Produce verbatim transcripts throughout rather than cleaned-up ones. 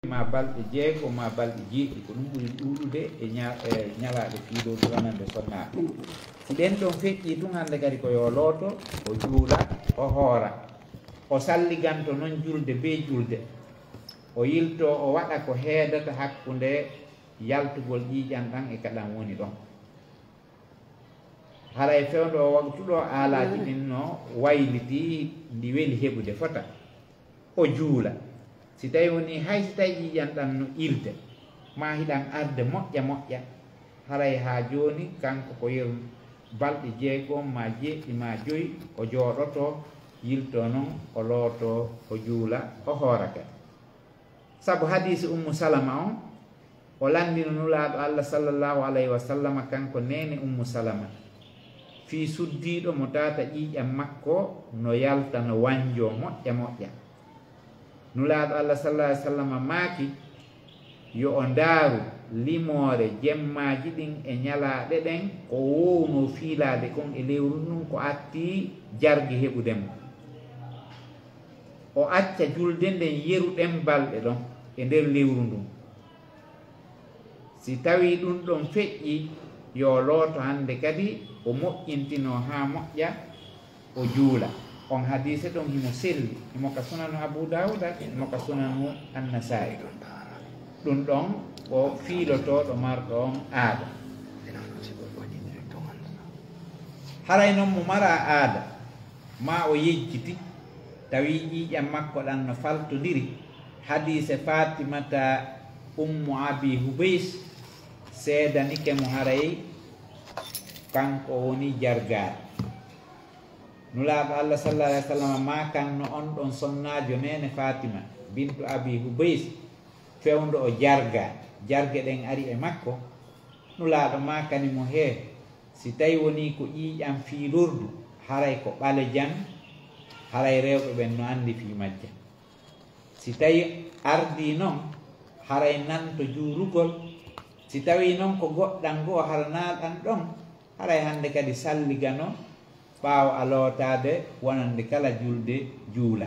ma balɗe jeego, ma balɗe jeeɗiɗi, ko ɗum ɓuri ɗuuɗude e ña-, e ñalaaɗe fiilooji wonande sonnaaɓe. Si ɗen ɗon feƴƴii tun hannde kadi ko yo looto, o juula, o hoora. O salliganto non julde bee julde. O yiltoo, o waɗa ko heedata hakkunde yaltugol ƴiiƴan ɗan e ka ɗan woni ɗon. Haray fewndo o waktu ɗoo, aalaaji ɗin no waylitii, ndi weli heɓude fota. O juula. Si tawi woni hay si tawi ƴiiƴan ɗan no ilde, maa hiɗan arde moƴƴa moƴƴa, haray haa jooni kanko ko yeru balɗe jeegom maa jeeɗiɗi maa joyi, o jooɗoto, yiltoo non, o lootoo, o juula, o hoora kadi. Sabu hadiisi Ummu Salama on, o lanndino Nulaaɗo Allah sallallahu alayhi wa sallama, kanko neene Ummu Salama, fii suddiiɗo mo tata ƴiiƴan makko no yalta, no wanjoo moƴƴa moƴƴa. Nulaaɗo Allah sallallahu alayhi wa sallama maaki, yo o ndaaru limoore jemmaaji ɗin e ñalaaɗe ɗen, ko woowno fiilaade kon e lewru ndun, ko attii jarge heɓude mo. O acca julde nden yeru ɗen balɗe ɗon e nder lewru ndun. Si tawii ɗun ɗon feƴƴii, yo looto hannde kadi, o moƴƴintinoo haa moƴƴa, o juula. On hadiise ɗon himo selli, himo ka Sunanu Abu Daawuda, himo ka Sunanu Annasaa'i. Ɗun ɗon ko fiilotooɗo marɗo on aada. Haray non mo maraa aada, maa o yejjiti, tawi ƴiiƴan makko ɗan no faltondiri. Hadiise Faatimata Ummu Abi Hubays seedanike mo, haray kanko o woni jargaaɗo. Nulaaɗo Allah sallallahu alayhi wa sallam maakanno on ɗon sonnaajo neene Faatima bintu Abi Hubays, fewndo o jarga, jarge ɗen ari e makko. Nulaaɗo maakani mo, hee, si tawi wonii ko ƴiiƴan fiilordu, haray ko ɓalejan, haray rewɓe ɓen no anndi fii majjan. Si tawi ardii non, haray nanto juulugol. Si tawii non ko goɗɗan goo hara naaɗan ɗon, haray hannde kadi salligano ɓaawo a lootaade wonande kala julde juula.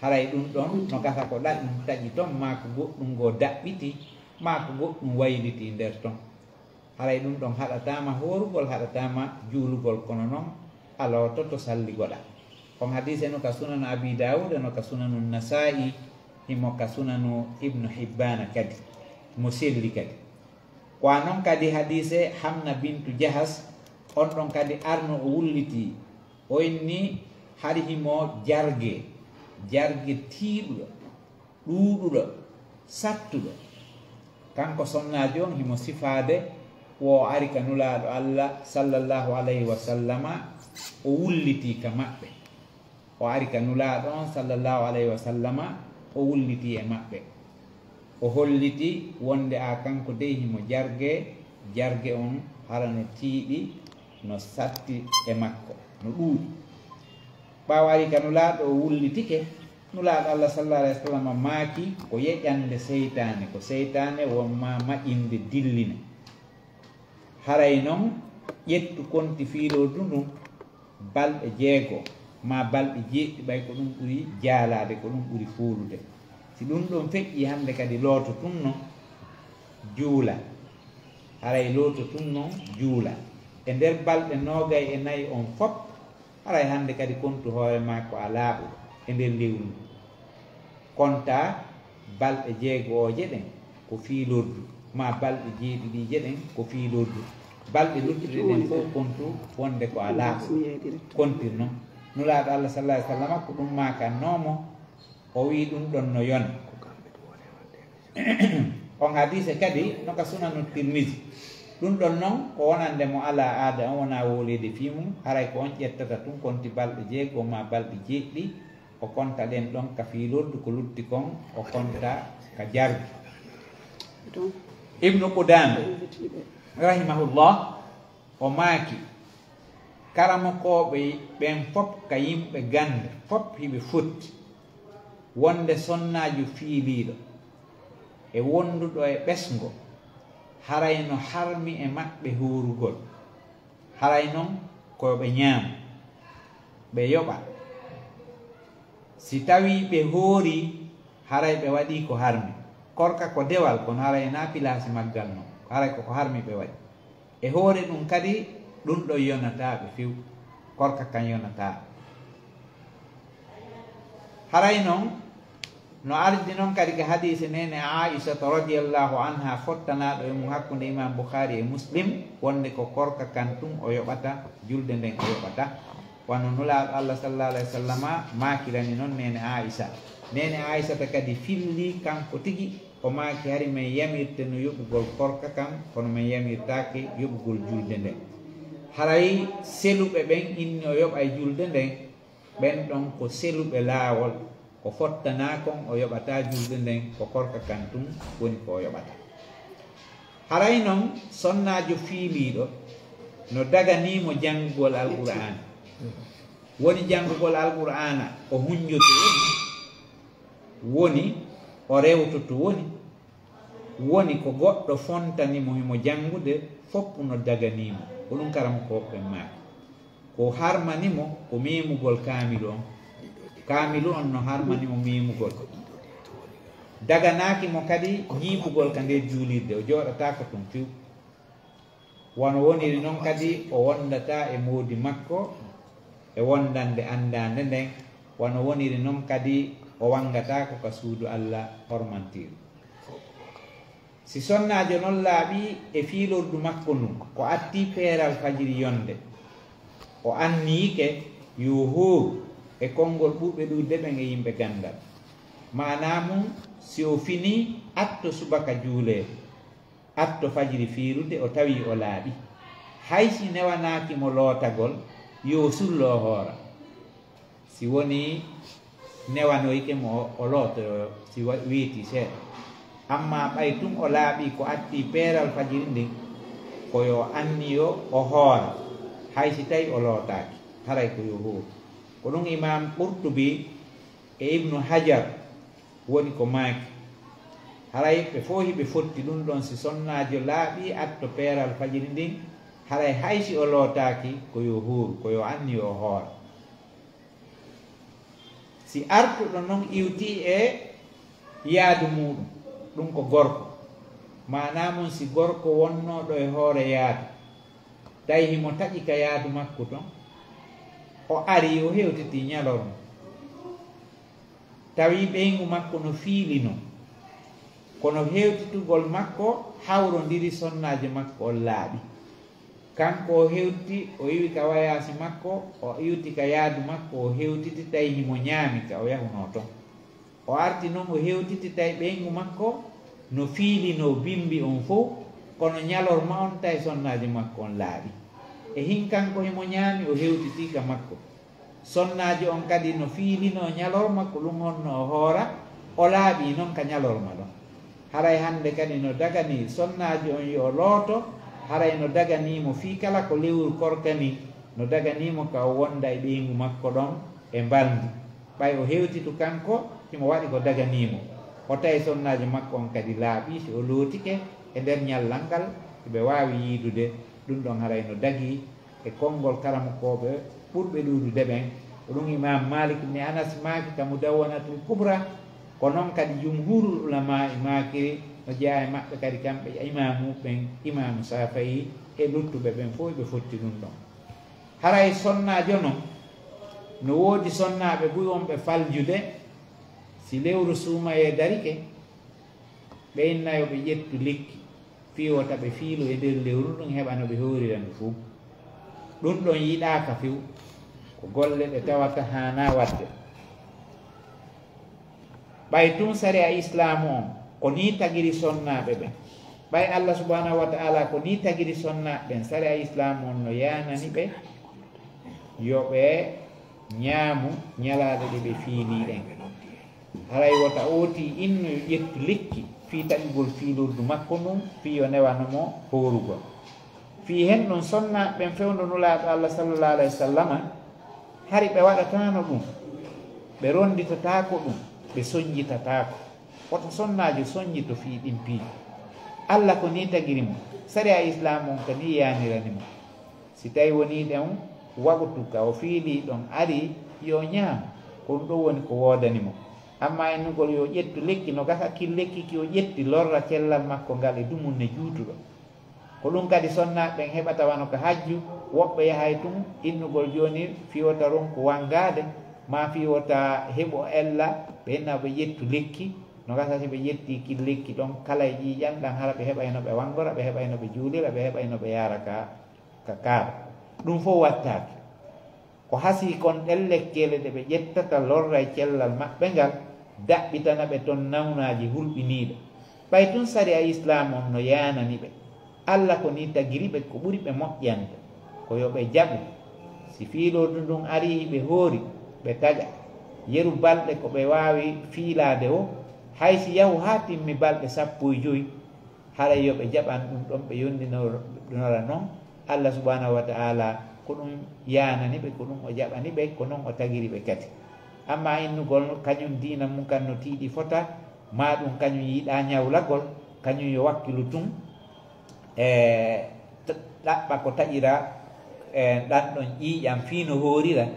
Haray ɗun ɗon no gasa ko ɗaƴi, taƴi ton, maa ko goɗɗun goo daɓɓiti, maa ko goɗɗun waylitii nder ton. Haray ɗun ɗon haɗataama hoorugol, haɗataama juulugol, kono non a loototo salligoɗaa. On hadiise no ka Sunanu Abi Daawuda, no ka Sunanu Nasaa'i, himo ka Sunanu Ibnu Hibbaana kadi, mo selli kadi. Ko a non kadi hadiise Hamna bintu Jahas, on ɗon kadi arno o wullitii, o inni hari himo jarge, jarge tiiɗuɗo, ɗuuɗuɗo, sattuɗo. Kanko sonnaajo on himo sifaade, wo o ari ka Nulaaɗo Allah sallallahu alayhi wa sallama, o wullitii ka maɓɓe. O ari ka Nulaaɗo on sallallahu alayhi wa sallama, o wullitii e maɓɓe. O holliti wonde a kanko dey himo jarge, jarge on hara no tiiɗi, no satti e makko, no ɗuuɗi. Ɓaawo ari ka Nulaaɗo, o wullitike, Nulaaɗo Allah sallallahu alayhi wa sallam maaki, ko yeƴande seytaane, ko seytaane won maa maƴinde dilline. Haray non, ƴettu konti fiilordu ndun, balɗe jeego, maa balɗe jeeɗiɗi, ɓay ko ɗun ɓuri jaalaade, ko ɗun ɓuri foolude. Si ɗun ɗon feƴƴii hannde kadi, looto tun non juula. Haray looto tun non juula. E nder balɗe noogay e nayi on fop, haray hannde kadi kontu hoore maa ko a laaɓuɗo e nder lewru ndu. Kontaa balɗe jeegooje ɗen ko fiilordu, maa balɗe jeeɗiɗiije ɗen ko fiilordu. Balɗe luttuɗe ɗen fof kontu wonde ko a laaɓuɗo. Kontir non. Nulaaɗo Allah sallallahu alayhi wa sallam ko ɗun maakannoo mo, o wi'i ɗun ɗon no yona. On hadiise kadi no ka Sunanu Tirmisi. Ɗun ɗon non ko wonande mo alaa aada, on wonaa wooleede fii mun, haray ko on ƴettata tun konti balɗe jeego maa balɗe jeeɗiɗi, o konta ɗen ɗon ka fiilordu, ko lutti kon o konta ka jargi. Ibnu Qudaama, rahimahullah, o maaki, karamokooɓe ɓen fop ka yimɓe gannde fop hiɓe fotti wonde sonnaajo fiiliiɗo e wonduɗo e ɓesngo, haray no harmi e maɓɓe hoorugol. Haray non ko yo ɓe ñaam, ɓe yoɓa. Si tawii ɓe hoorii, haray ɓe waɗii ko harmi. Korka ko dewal, kono haray na pilaasi maggal non. Haray ko ko harmi ɓe waɗi. E hoore ɗum kadi, ɗum ɗon yonataa ɓe few. Korka kan yonataa. Haray non, no ardi non kadi ka hadiise neene Aisata radiyallahu anha, fottanaaɗo e mum hakkunde Imam Bukhari e Muslim, wonde ko korka kan tun o yoɓata, julde nden o yoɓata. Wano Nulaaɗo Allah sallallahu alayhi wa sallama maakirani non neene Aisha. Neene Aisata kadi filli kanko tigi, o maaki, hari men yamirte no yoɓugol korka kan, kono men yamirtaake yoɓugol julde nden. Haray seluɓe ɓen inni o yoɓay julde nden, ɓen ɗon ko seluɓe laawol, ko fottanaa kon o yoɓataa julde nden, ko korka kan tun woni ko o yoɓata. Haray non sonnaajo fiiliiɗo no daganii mo janngugol Alqur'aana. Woni janngugol Alqur'aana o hunjoto woni, woni o rewtoto woni, woni ko goɗɗo fontani mo himo janngude, fof no daganii mo. Ko ɗum karamokooɓe ɓen maaki. Ko harmani mo ko memugol kaamilu on. Kaamilu on no harmani mo memugol. Daganaaki mo kadi ñiiɓugol ka nder juulirde, o jooɗataako tun few. Wano woniri non kadi o wondataa e moodi makko e wondande anndaande nden, wano woniri non kadi o wangataako ka suudu Alla hormantiiru. Si sonnaajo non laaɓii e fiilordu makko ndun, o attii peeral fajiri yonde, o anniyike yo hooru e konngol ɓurɓe ɗuuɗude ɓen e yimɓe ganndal. Maanaa mun, si o finii, atto subaka juulee, atto fajiri fiirude, o tawii o laaɓii. Hay si newanaaki mo lootagol, yo sullo o hoora. Si wonii newanoyke mo, o lootoyo si wa-, weetii seeɗa. Ammaa ɓay tun o laaɓii ko attii peeral fajiri ndin, ko yo anniyo o hoora, hay si tawii o lootaaki, haray ko yo hooru. Ko ɗum Imaam Qurtubi e Ibnu Hajar woni ko maaki. Haray ɓe fow hiɓe fotti ɗum ɗon, si sonnaajo laaɓii atto peeral fajiri ndin, haray hay si o lootaaki, ko yo hooru, ko yo anniyo o hoora. Si artuɗo non iwtii e yaadu muuɗum, ɗum ko gorko, maanaa mun si gorko wonnooɗo e hoore yaadu, tawi himo taƴi ka yaadu makko ton, o arii, o hewtitii ñalorma, tawi ɓeyngu makko no fiilinoo, kono hewtitugol makko hawrondiri sonnaajo makko on laaɓi. Kanko o hewti, o iwi ka wayaasi makko, o iwti ka yaadu makko, o hewtiti, tawi himo ñaami ka o yahunoo ton. O arti non, o hewtiti, tawi ɓeyngu makko no fiilinoo bimbi on fow, kono ñalorma on, tawi sonnaajo makko on laaɓi. E hin kanko himo ñaami, o hewtitii ka makko. Sonnaajo on kadi no fiilinoo ñalorma, ko ɗum honno o hoora, o laaɓii non ka ñalorma ɗon. Haray hannde kadi no daganii sonnaajo on yo o looto, haray no daganii mo fii kala ko lewru korka nii, no daganii mo ka o wonda e ɓeyngu makko ɗon e mbalndi. Ɓay o hewtitu kanko, himo waɗi ko daganii mo. O tawi sonnaajo makko on kadi laaɓii, si o lootike e nder ñallal ngal, hiɓe waawi yiidude, ɗum ɗon haray no dagii e konngol karamokooɓe ɓurɓe ɗuuɗude ɓen, ko ɗum Imaam Maalik ibn Anas maaki ka Mudawwanatul Kubra, ko non kadi jumhuurul ulamaa'i maakiri, no jeyaa e maɓɓe kadi kamɓe imaamu ɓen, Imaamu Saafa'i e luttuɓe ɓen fow ɓe fotti ɗum ɗon. Haray sonnaajo non, no woodi sonnaaɓe buy wonɓe faljude, si lewru suumayee darike, ɓe inna yo ɓe ƴettu lekki, fii wota ɓe fiilu e nder lewru ndun, heɓa no ɓe hoorira ndu fuu. Ɗun ɗon yiɗaaka few, ko golle ɗe tawata haanaa waɗde. Ɓay tun sariya Islaamu on ko nii tagiri sonnaaɓe ɓen, ɓay Allah subhaanahu wa ta'aala ko nii tagiri sonnaaɓe ɓen, sariya Islaamu on no yaanani ɓe yo ɓe ñaamu ñalaaɗe ɗe ɓe fiilii ɗen. Haray wota ooti inno yo ƴettu lekki fii taƴugol fiilordu makko ndun, fii yo newano mo hoorugol. Fii hen ɗun, sonnaaɓe ɓen fewndo Nulaaɗo Allah sallallahu alayhi wa sallama, hari ɓe waɗataano ɗun, ɓe ronnditataako ɗun, ɓe sonnjitataako. Wota sonnaajo sonnjito fii ɗin piiji. Allah ko nii tagiri mo, sariya Islaamu on ko nii yaanirani mo. Si tawi wonii ɗen waqtu ka o fiilii ɗon arii, yo o ñaam, ko ɗun ɗon woni ko woodani mo. Amma innugol yo ƴettu lekki, no gasa kin lekki ki o ƴetti lorra cellal makko ngal e dumunne juutuɗo. Ko ɗum kadi sonnaaɓe ɓen heɓata wano ka hajju, woɓɓe yahay tun innugol jooni fii wota ronku wangaade, maa fii wota heɓo ella, ɓe inna ɓe ƴettu lekki, no gasa si ɓe ƴetti kin lekki ɗon kala e ƴiiƴan ɗan hara ɓe heɓay no ɓe wangora, ɓe heɓay no ɓe juulira, ɓe heɓay no ɓe yaara ka, ka kaaba. Ɗum fow wattaaki. Ko hasii kon ɗen lekkeele ɗe ɓe ƴettata lorra e cellal maɓɓe ngal, daɓɓitana ɓe ton nawnaaji hulɓiniiɗo. Ɓay tun sariya Islaamu on no yaanani ɓe, Alla ko nii tagiri ɓe ko ɓuri ɓe moƴƴande, ko yo ɓe jaɓu, si fiilordu ndun arii ɓe hoori, ɓe taƴa. Yeru balɗe ko ɓe waawi fiilaade woo, hay si yahu haa timmi balɗe sappo e jowi, haray yo ɓe jaɓan ɗum ɗon, ɓe yondinora non. Alla subhanahu wa ta'ala ko ɗum yaanani ɓe, ko ɗum o jaɓani ɓe, ko non o tagiri ɓe kadi. Amma innugol kañum diina mun kan no tiiɗi fota, maa ɗum kañum yiɗaa ñawlagol, kañum yo wakkilu tun, e t-, ɗaɓɓa ko taƴira, e ɗan ɗon ƴiiƴan fii no hoorira,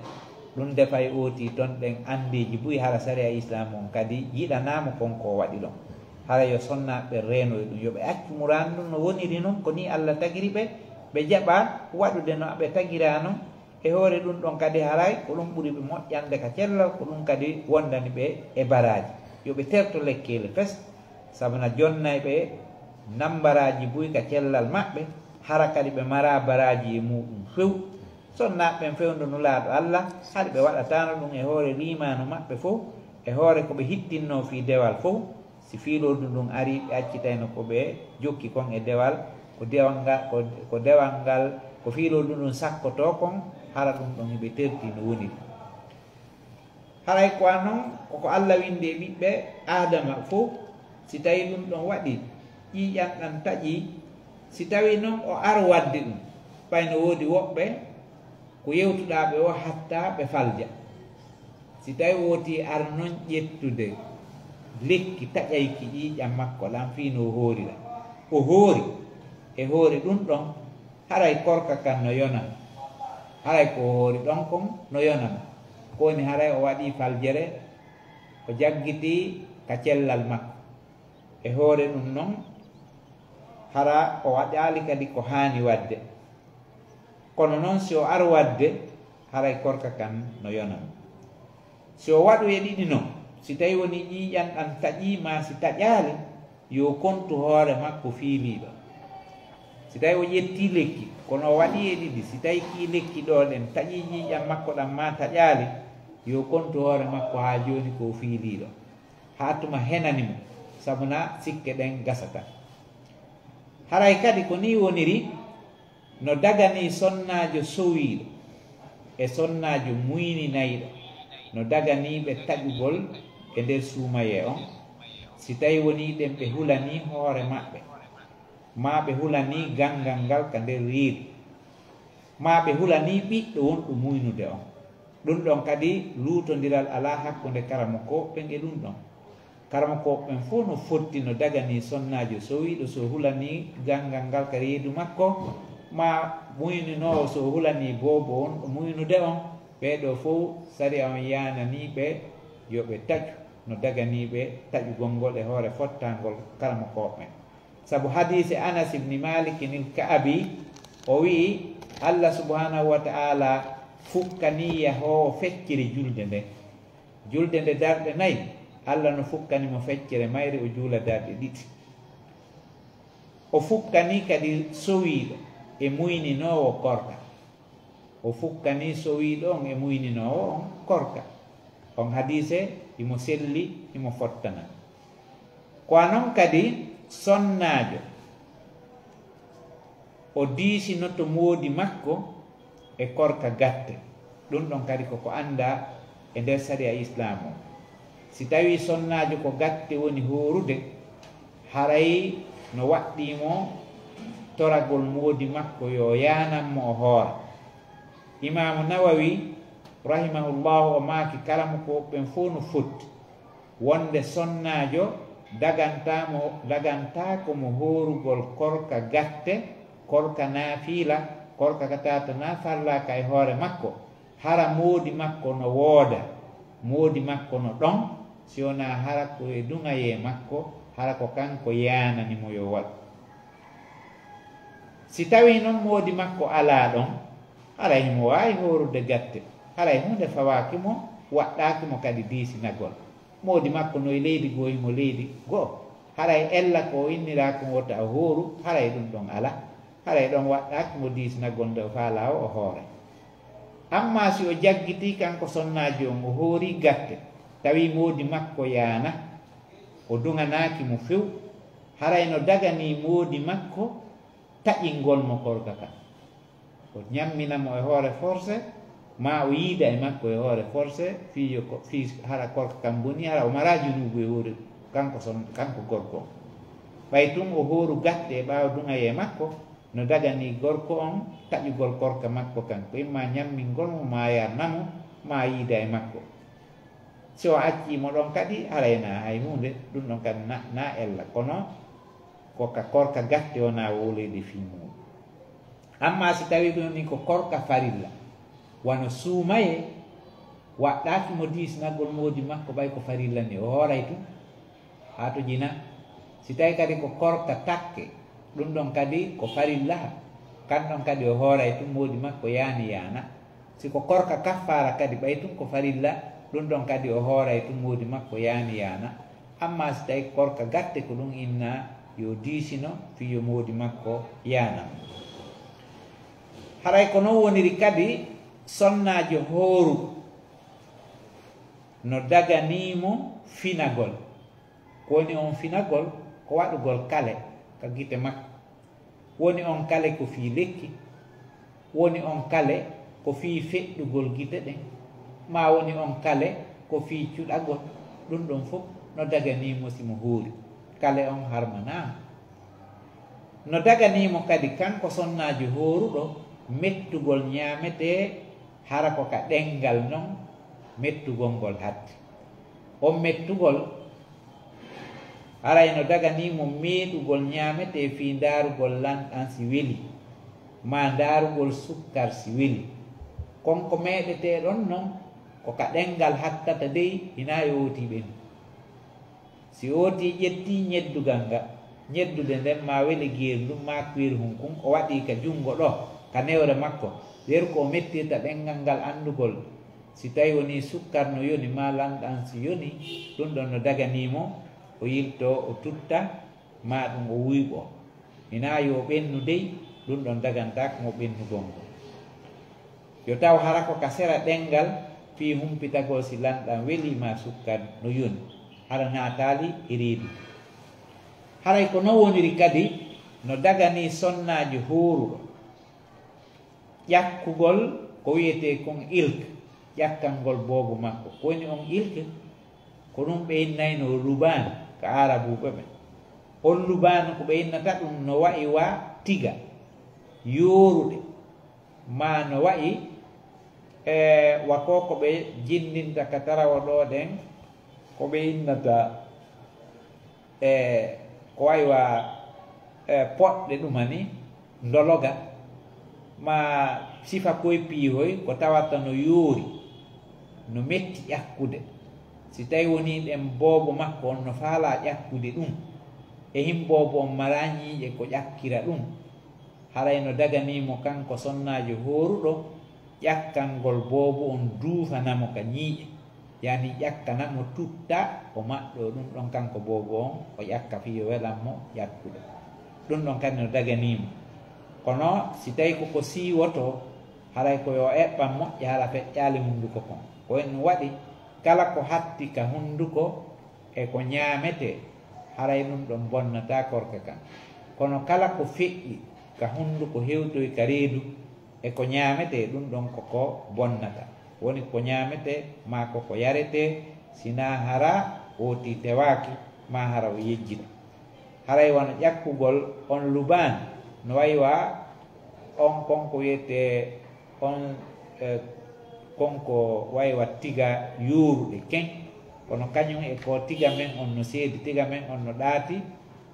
ɗum defay ootii ton ɗen anndeeji buy hara sariya Islaamu on kadi yiɗanaama kon ko o waɗi ɗon. Hara yo sonnaaɓe ɓen reeno e ɗum, yo ɓe accu muraadu ndun no woniri non, ko nii Alla tagiri ɓe, ɓe jaɓa waɗude no ɓe tagiraa non. E hoore ɗum ɗon kadi haray ko ɗum ɓuri ɓe moƴƴande ka cellal, ko ɗum kadi wondani ɓe e baraaji. Yo ɓe terto lekkeele fes, sabu na jonnay ɓe nambaraaji buy ka cellal maɓɓe, hara kadi ɓe maraa baraaji e muuɗum few. Sonnaaɓe ɓen fewndo Nulaaɗo Alla, hari ɓe waɗataano ɗum e hoore liimaanu maɓɓe fow, e hoore ko ɓe hittinnoo fii dewal fow. Si fiilordu ndun arii, ɓe accitayno ko ɓe jokki kon e dewal, ko dewal ngal, ko, ko dewal ngal, ko fiilordu ndun sakkotoo kon, hara ɗum ɗon hiɓe tertii no woniri. Haray ko a non, ko ko Alla windi e ɓiɓɓe Aadama fow, si tawii ɗum ɗon waɗii, ƴiiƴan ɗan taƴii, si tawii non o ar waɗde ɗum, ɓay no woodi woɓɓe ko yewtuɗaa ɓe o hatta ɓe falja. Si tawii wootii ar non ƴettude lekki taƴayki ƴiiƴan makko ɗan fii no o hoorira. O hoori, e hoore ɗum ɗon, haray korka kan no yonana. Haray ko o hoori ɗon kon no yonana. Ko woni haray o waɗii faljere, o jaggitii ka cellal makko. E hoore ɗum non, hara o waɗaali kadi ko haani waɗde. Kono non si o ar waɗde, haray korka kan no yonana. Si o waɗu e ɗiɗi non, si tawii wonii ƴiiƴan ɗan taƴii maa si taƴaali, yo kontu hoore makko fiiliiɗo. Si tawii o ƴettii lekki, kono o waɗii e ɗiɗi, si tawii kii lekki ɗoo ɗen taƴii ƴiiƴan makko ɗan maa taƴaali, yo kontu hoore makko haa jooni ko o fiiliiɗo. Haa tuma henani mo, sabu na sikke ɗen gasata. Haray kadi ko nii woniri, no daganii sonnaajo sowiiɗo e sonnaajo muyninayɗo, no daganii ɓe taƴugol e nder suumayee on, si tawii wonii ɗen ɓe hulanii hoore maɓɓe, maa ɓe hulanii ganngal ngal ka nder reedu, maa ɓe hulanii ɓiɗɗo wonɗo muynude on. Ɗum ɗon kadi luutondiral alaa hakkunde karamokooɓe ɓen e ɗum ɗon. Karamokooɓe ɓen fow no fotti no daganii sonnaajo sowiiɗo so hulanii ganngal ngal ka reedu makko, maa muyninoowo so hulanii boobo wonɗo muynude on. Ɓee ɗoo fow, sariya on yaananii ɓe yo ɓe taƴu no daganii ɓe taƴugol ngol e hoore fottaangol karamokooɓe ɓen. Sabu hadiise Anas ibni Maalikin il Ka'abi, o wi'i, Allah subhaanahu wa ta'aala fukkanii yahoowo feccere julde nden. Julde nde darɗe nay, Allah no fukkani mo feccere mayre, o juula darɗe ɗiɗi. O fukkanii kadi sowiiɗo e muyninoowo korka. O fukkanii sowiiɗo on e muyninoowo on korka. On hadiise, himo selli, himo fottana. Ko a non kadi sonnaajo, o diisinoto moodi makko e korka gatte. Ɗum ɗon kadi ko ko anndaa e nder sariya Islaamu on. Si tawii sonnaajo ko gatte woni hoorude, haray no waɗɗii mo toragol moodi makko yo yaanan mo o hoora. Imaamu Nawawi, rahimahullahu, o maaki, karamokooɓe ɓen fow no fotti wonde sonnaajo dagantaa mo, dagantaako mo hoorugol korka gatte, korka naafiila, korka ka tawata na farlaaka e hoore makko, hara moodi makko no wooda, moodi makko no ɗon, Si wonaa hara ko e duŋayee makko, hara ko kanko yaanani mo yo waɗu. Si tawii non moodi makko alaa ɗon, haray himo waawi hoorude gatte, haray huunde fawaaki mo, waɗɗaaki mo kadi diisinagol. Moodi makko no e leydi goo, himo leydi goo, haray ella ko o inniraaki mo wota o hooru, haray ɗun ɗon alaa. Haray ɗon waɗɗaaki mo diisinagol nde o faalaa o, o hooray. Ammaa si o jaggitii kanko sonnaajo on, o hoorii gatte, tawi moodi makko yaana, o duŋanaaki mo few, haray no daganii moodi makko taƴingol mo korka kan. O ɲammina mo e hoore forse, maa o yiida e makko e hoore forse, fii yo ko, fii hara korka kan bonii, hara o maraa junuubu e hoore kanko son, kanko gorko on. Ɓay tun o hooru gatte e ɓaawo duŋayee makko, no daganii gorko on taƴugol korka makko kan, ko imma ɲammingol mo, maa yarna mo, maa yiida e makko. Si o accii mo ɗon kadi, haray na hay huunde, ɗun ɗon kadi na, na ella, kono ko ka korka gatte wonaa wowleyde fii muuɗun. Ammaa si tawii ko ni ko korka farilla, wano suumayee, waɗɗaaki mo diisinagol moodi makko ɓay ko farilla ni, o hooray tun. Haa to jina, si tawii kadi ko korka takke, ɗun ɗon kadi ko farilla, kan ɗon kadi o hooray tun moodi makko yaani yaana. Si ko korka kaffaara kadi, ɓay tun ko farilla, ɗun ɗon kadi o hooray tun moodi makko yaani yaana. Ammaa si tawii korka gatte ko ɗun innaa, yo diisino fii yo moodi makko yaana. Haray ko non woniri kadi sonnaajo hooruɗo no daganii mo finagol. Ko woni on finagol? Ko waɗugol kale ka gite makko. Woni on kale ko fii lekki? Woni on kale ko fii feɗɗugol gite ɗen? Maa woni on kale ko fii cuɗagol? Ɗun ɗon fow no daganii mo si mo hoori. Kale on harmanaa mo. No daganii mo kadi kanko sonnaajo hooruɗo mettugol ɲaametee, hara ko ka ɗenngal non mettugol ngol hatti. On mettugol, haray no daganii mo meeɗugol ɲaametee fii ndaarugol lanɗan si weli, maa ndaarugol sukkar si weli. Kon ko meeɗetee ɗon non, ko ka ɗenngal hattata dey, hinaa yo ootii ɓennu. Si ootii ƴettii ɲeddugal ngal, ɲeddude nden maa wele geeri ndun maa kuwirhun kun, o waɗii ka junngo ɗoo, ka newre makko, yeru ko o mettirta ɗenngal ngal anndugol si tawii wonii sukkar no yoni maa lanɗan si yoni, ɗun ɗon no daganii mo o yiltoo, o tutta, maa ɗun o wuyɓoo. Hinaa yo ɓennu dey, ɗun ɗon dagantaake mo ɓennugol ngol. Yo taw hara ko ka sera ɗenngal fii humpitagol si lanɗan welii maa sukkar no yoni, hara naataali e reedu. Haray ko non woniri kadi no daganii sonnaajo hooruɗo ƴakkugol ko wi'etee kon ilk, ƴakkangol boobo makko. Ko woni on ilk? Ko ɗun ɓe innayno lubaan ka aarabuuɓe ɓen. On lubaanu ko ɓe innata ɗun no wa'i wa tiga, yooruɗe, maa no wa'i, e, wa ko ko ɓe jinndinta ka tarawa ɗoo ɗen, ko ɓe innata, e, ko wa'i wa, e, poɗɗe ɗuma ni, ndologa, maa sifa koy piihoy ko tawata no yoori, no metti ƴakkude. Si tawii wonii ɗen boobo makko on no faalaa ƴakkude ɗun, e hin boobo on maraa ɲiiƴe ko ƴakkira ɗun, haray no daganii mo kanko sonnaajo hooruɗo ƴakkangol boobo on duufana mo ka ɲiiƴe, yaani ƴakkana mo tutta o maɗɗoo ɗun ɗon kanko boobo on, o ƴakka fii yo welan mo ƴakkude. Ɗun ɗon kadi no daganii mo. Kono si tawii ko ko siiwotoo, haray ko yo eɓɓan moƴƴa hara feƴƴaali hunnduko kon. Ko en waɗi kala ko hatti ka hunnduko e ko ɲaametee, haray ɗun ɗon bonnataa korka kan. Kono kala ko feƴƴi ka hunnduko hewtoyi ka reedu e ko ɲaametee, ɗun ɗon ko ko bonnata. Woni ko ɲaametee maa ko ko yaretee, si naa hara ootii tewaaki, maa hara o yejjita. Haray wano ƴakkugol on lubaan, no wa'i wa on kon ko wi'etee on, e, kon ko wa'i wa tiga yooruɗe ken, kono kaɲun e ko tiga men on no seedi, tiga men on no ɗaati,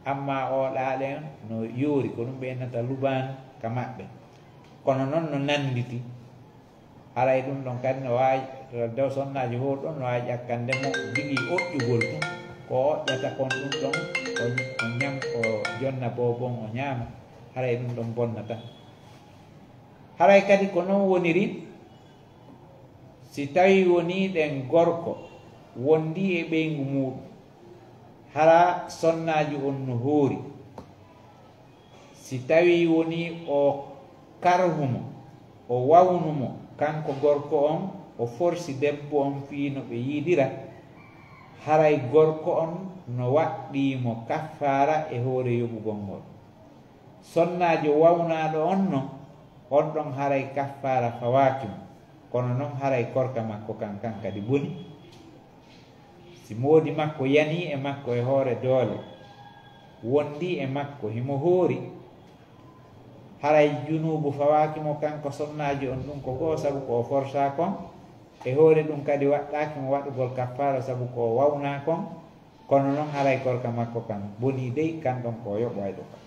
ammaa oo ɗaa ɗen no yoori, ko ɗun ɓe innata lubaan ka maɓɓe. Kono non no nannditi. Haray ɗum ɗon kadi no waawi, dow sonnaajo hoori ɗon no waawi ƴakkande mo jogii oƴƴugol tun, ko o oƴƴata kon ɗum ɗon, o, o ñam, o jonna boobon, o ñaama. Haray ɗum ɗon bonnata. Haray kadi ko non woniri, si tawii wonii ɗen gorko wondii e ɓeyngu muuɗum, hara sonnaajo on no hoori. Si tawii wonii o karhu mo, o wawnu mo, kanko gorko on, o forsi debbo on fii no ɓe yiidira, haray gorko on no waɗɗii mo kaffaara e hoore yoɓugol ngol. Sonnaajo wawnaaɗo on non, on ɗon haray kaffaara fawaaki mo, kono non haray korka makko kan, kan kadi boni. Si moodi makko yanii e makko e hoore doole, wondii e makko, himo hoori, haray junuubu fawaaki mo kanko sonnaajo on ɗum ko goo, sabu ko o forsaa kon, e hoore ɗum kadi waɗɗaaki mo waɗugol kaffaara sabu ko o wawnaa kon, kono non haray korka makko kan bonii dey, kan ɗon ko o yoɓayɗo kan.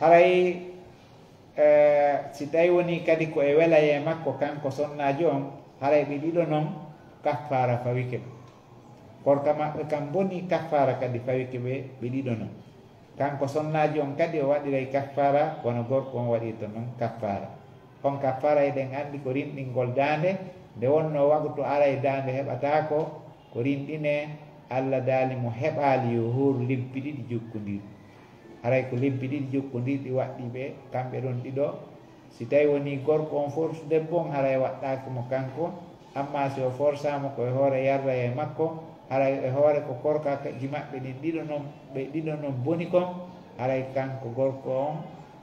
Haray, eh, si tawi wonii kadi ko e welayee makko kanko sonnaajo on, haray ɓe ɗiɗo non kaffaara fawike ɓe. Korka maɓɓe kan bonii, kaffaara kadi fawike ɓe, ɓe ɗiɗo non. Kanko sonnaajo on kadi o waɗiray kaffaara, wano gorko on waɗirta non kaffaara. On kaffaara eɗen anndi ko rinɗingol daande, nde wonnoo waqtu aray daande heɓataako, ko rinɗinee, Alla daali mo heɓaali yo hooru limpi ɗiɗi jokkondirɗi. Haray ko limpi ɗiɗi jokkondirɗi waɗɗii ɓe, kamɓe ɗon ɗiɗo. Si tawi wonii gorko on forsu debbo on, haray waɗɗaaki mo kanko, amma si o forsaa mo ko e hoore yarrayee makko, haray e hoore ko korkaaji maɓɓe ɗin ɗiɗo non, ɓe ɗiɗo non boni kon, haray kanko gorko on,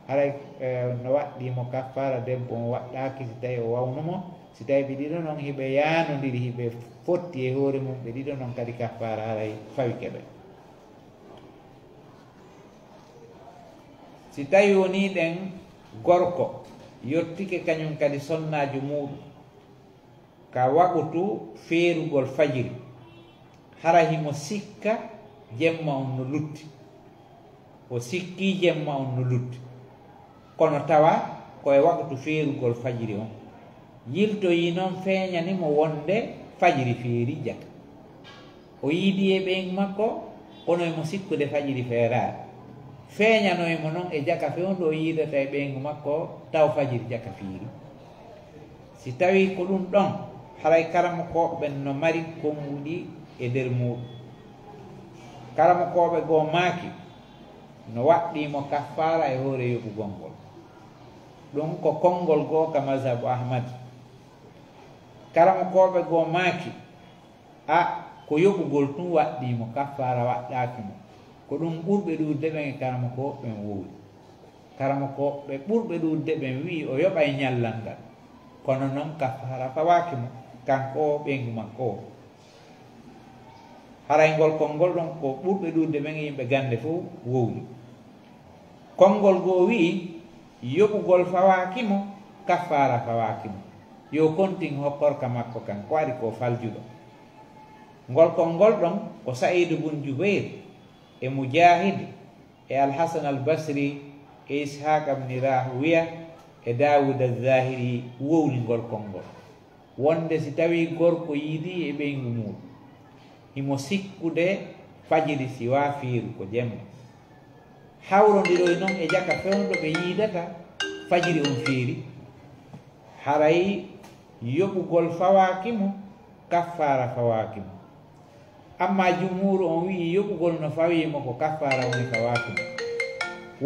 haray, eh, no waɗɗii mo kaffaara debbo on waɗɗaaki si tawi o wawnu mo, si tawi ɓe ɗiɗo non hiɓe yaanondiri, hiɓe fotti e hoore mum, ɓe ɗiɗo non kadi kaffaara haray fawike ɓe. Si tawi wonii ɗen gorko yottike kañum kadi sonnaajo muuɗum ka waqtu feerugol fajiri, hara himo sikka jemma on no lutti, o sikkii jemma on no lutti, kono tawa ko e waqtu feerugol fajiri on, yiltoyii non feeñani mo wonde fajiri feerii jaka. O yiidii e ɓeyngu makko, kono himo sikkude fajiri feeraali. Feeñanoyi mo non e jaka fewndu o yiidata e ɓeyngu makko, taw fajiri jaka feerii. Si tawii ko ɗum ɗon, haray karamokooɓe ɓen no mari konnguɗi e nder muuɗum. Karamokooɓe goo maaki, no waɗɗii mo kaffaara e hoore yoɓugol ngol. Ɗum ko konngol goo ka mazhabu Ahmad. Karamokooɓe goo maaki, a, ko yoɓugol tun waɗɗii mo, kaffaara waɗɗaaki mo. Ko ɗum ɓurɓe ɗuuɗude ɓen e karamokooɓe ɓen wowli. Karamokooɓe ɓurɓe ɗuuɗude ɓen wi'i o yoɓay ñallal ngal, kono non kaffaara fawaaki mo, kanko o ɓeyngu makko o. Haray ngol konngol ɗon ko ɓurɓe ɗuuɗude ɓen e yimɓe gannde fow wowli. Konngol goo wi'i, yoɓugol fawaaki mo, kaffaara fawaaki mo. Yo kontin hokkorka makko kan, ko waɗi ko faljuɗo. Ngol konngol ɗon ko Sa'iidu bun Jubayr e Mujaahid e Al-Hasan Al-Basri e Ishaaqa bni Raahuwiya e Daawuud Az-Zaahiri wowli ngol konngol. Wonde si tawii gorko yiidii e ɓeyngu muuɗum, himo sikkude fajiri siwaa feeru ko jemma. Hawrondiroy non e jaka fewndo ɓe yiidata fajiri on feerii. Haray yoɓugol fawaaki mo, kaffaara fawaaki mo. Amma jumhuuru on wi'i yoɓugol no fawii mo ko kaffaara woni fawaaki mo.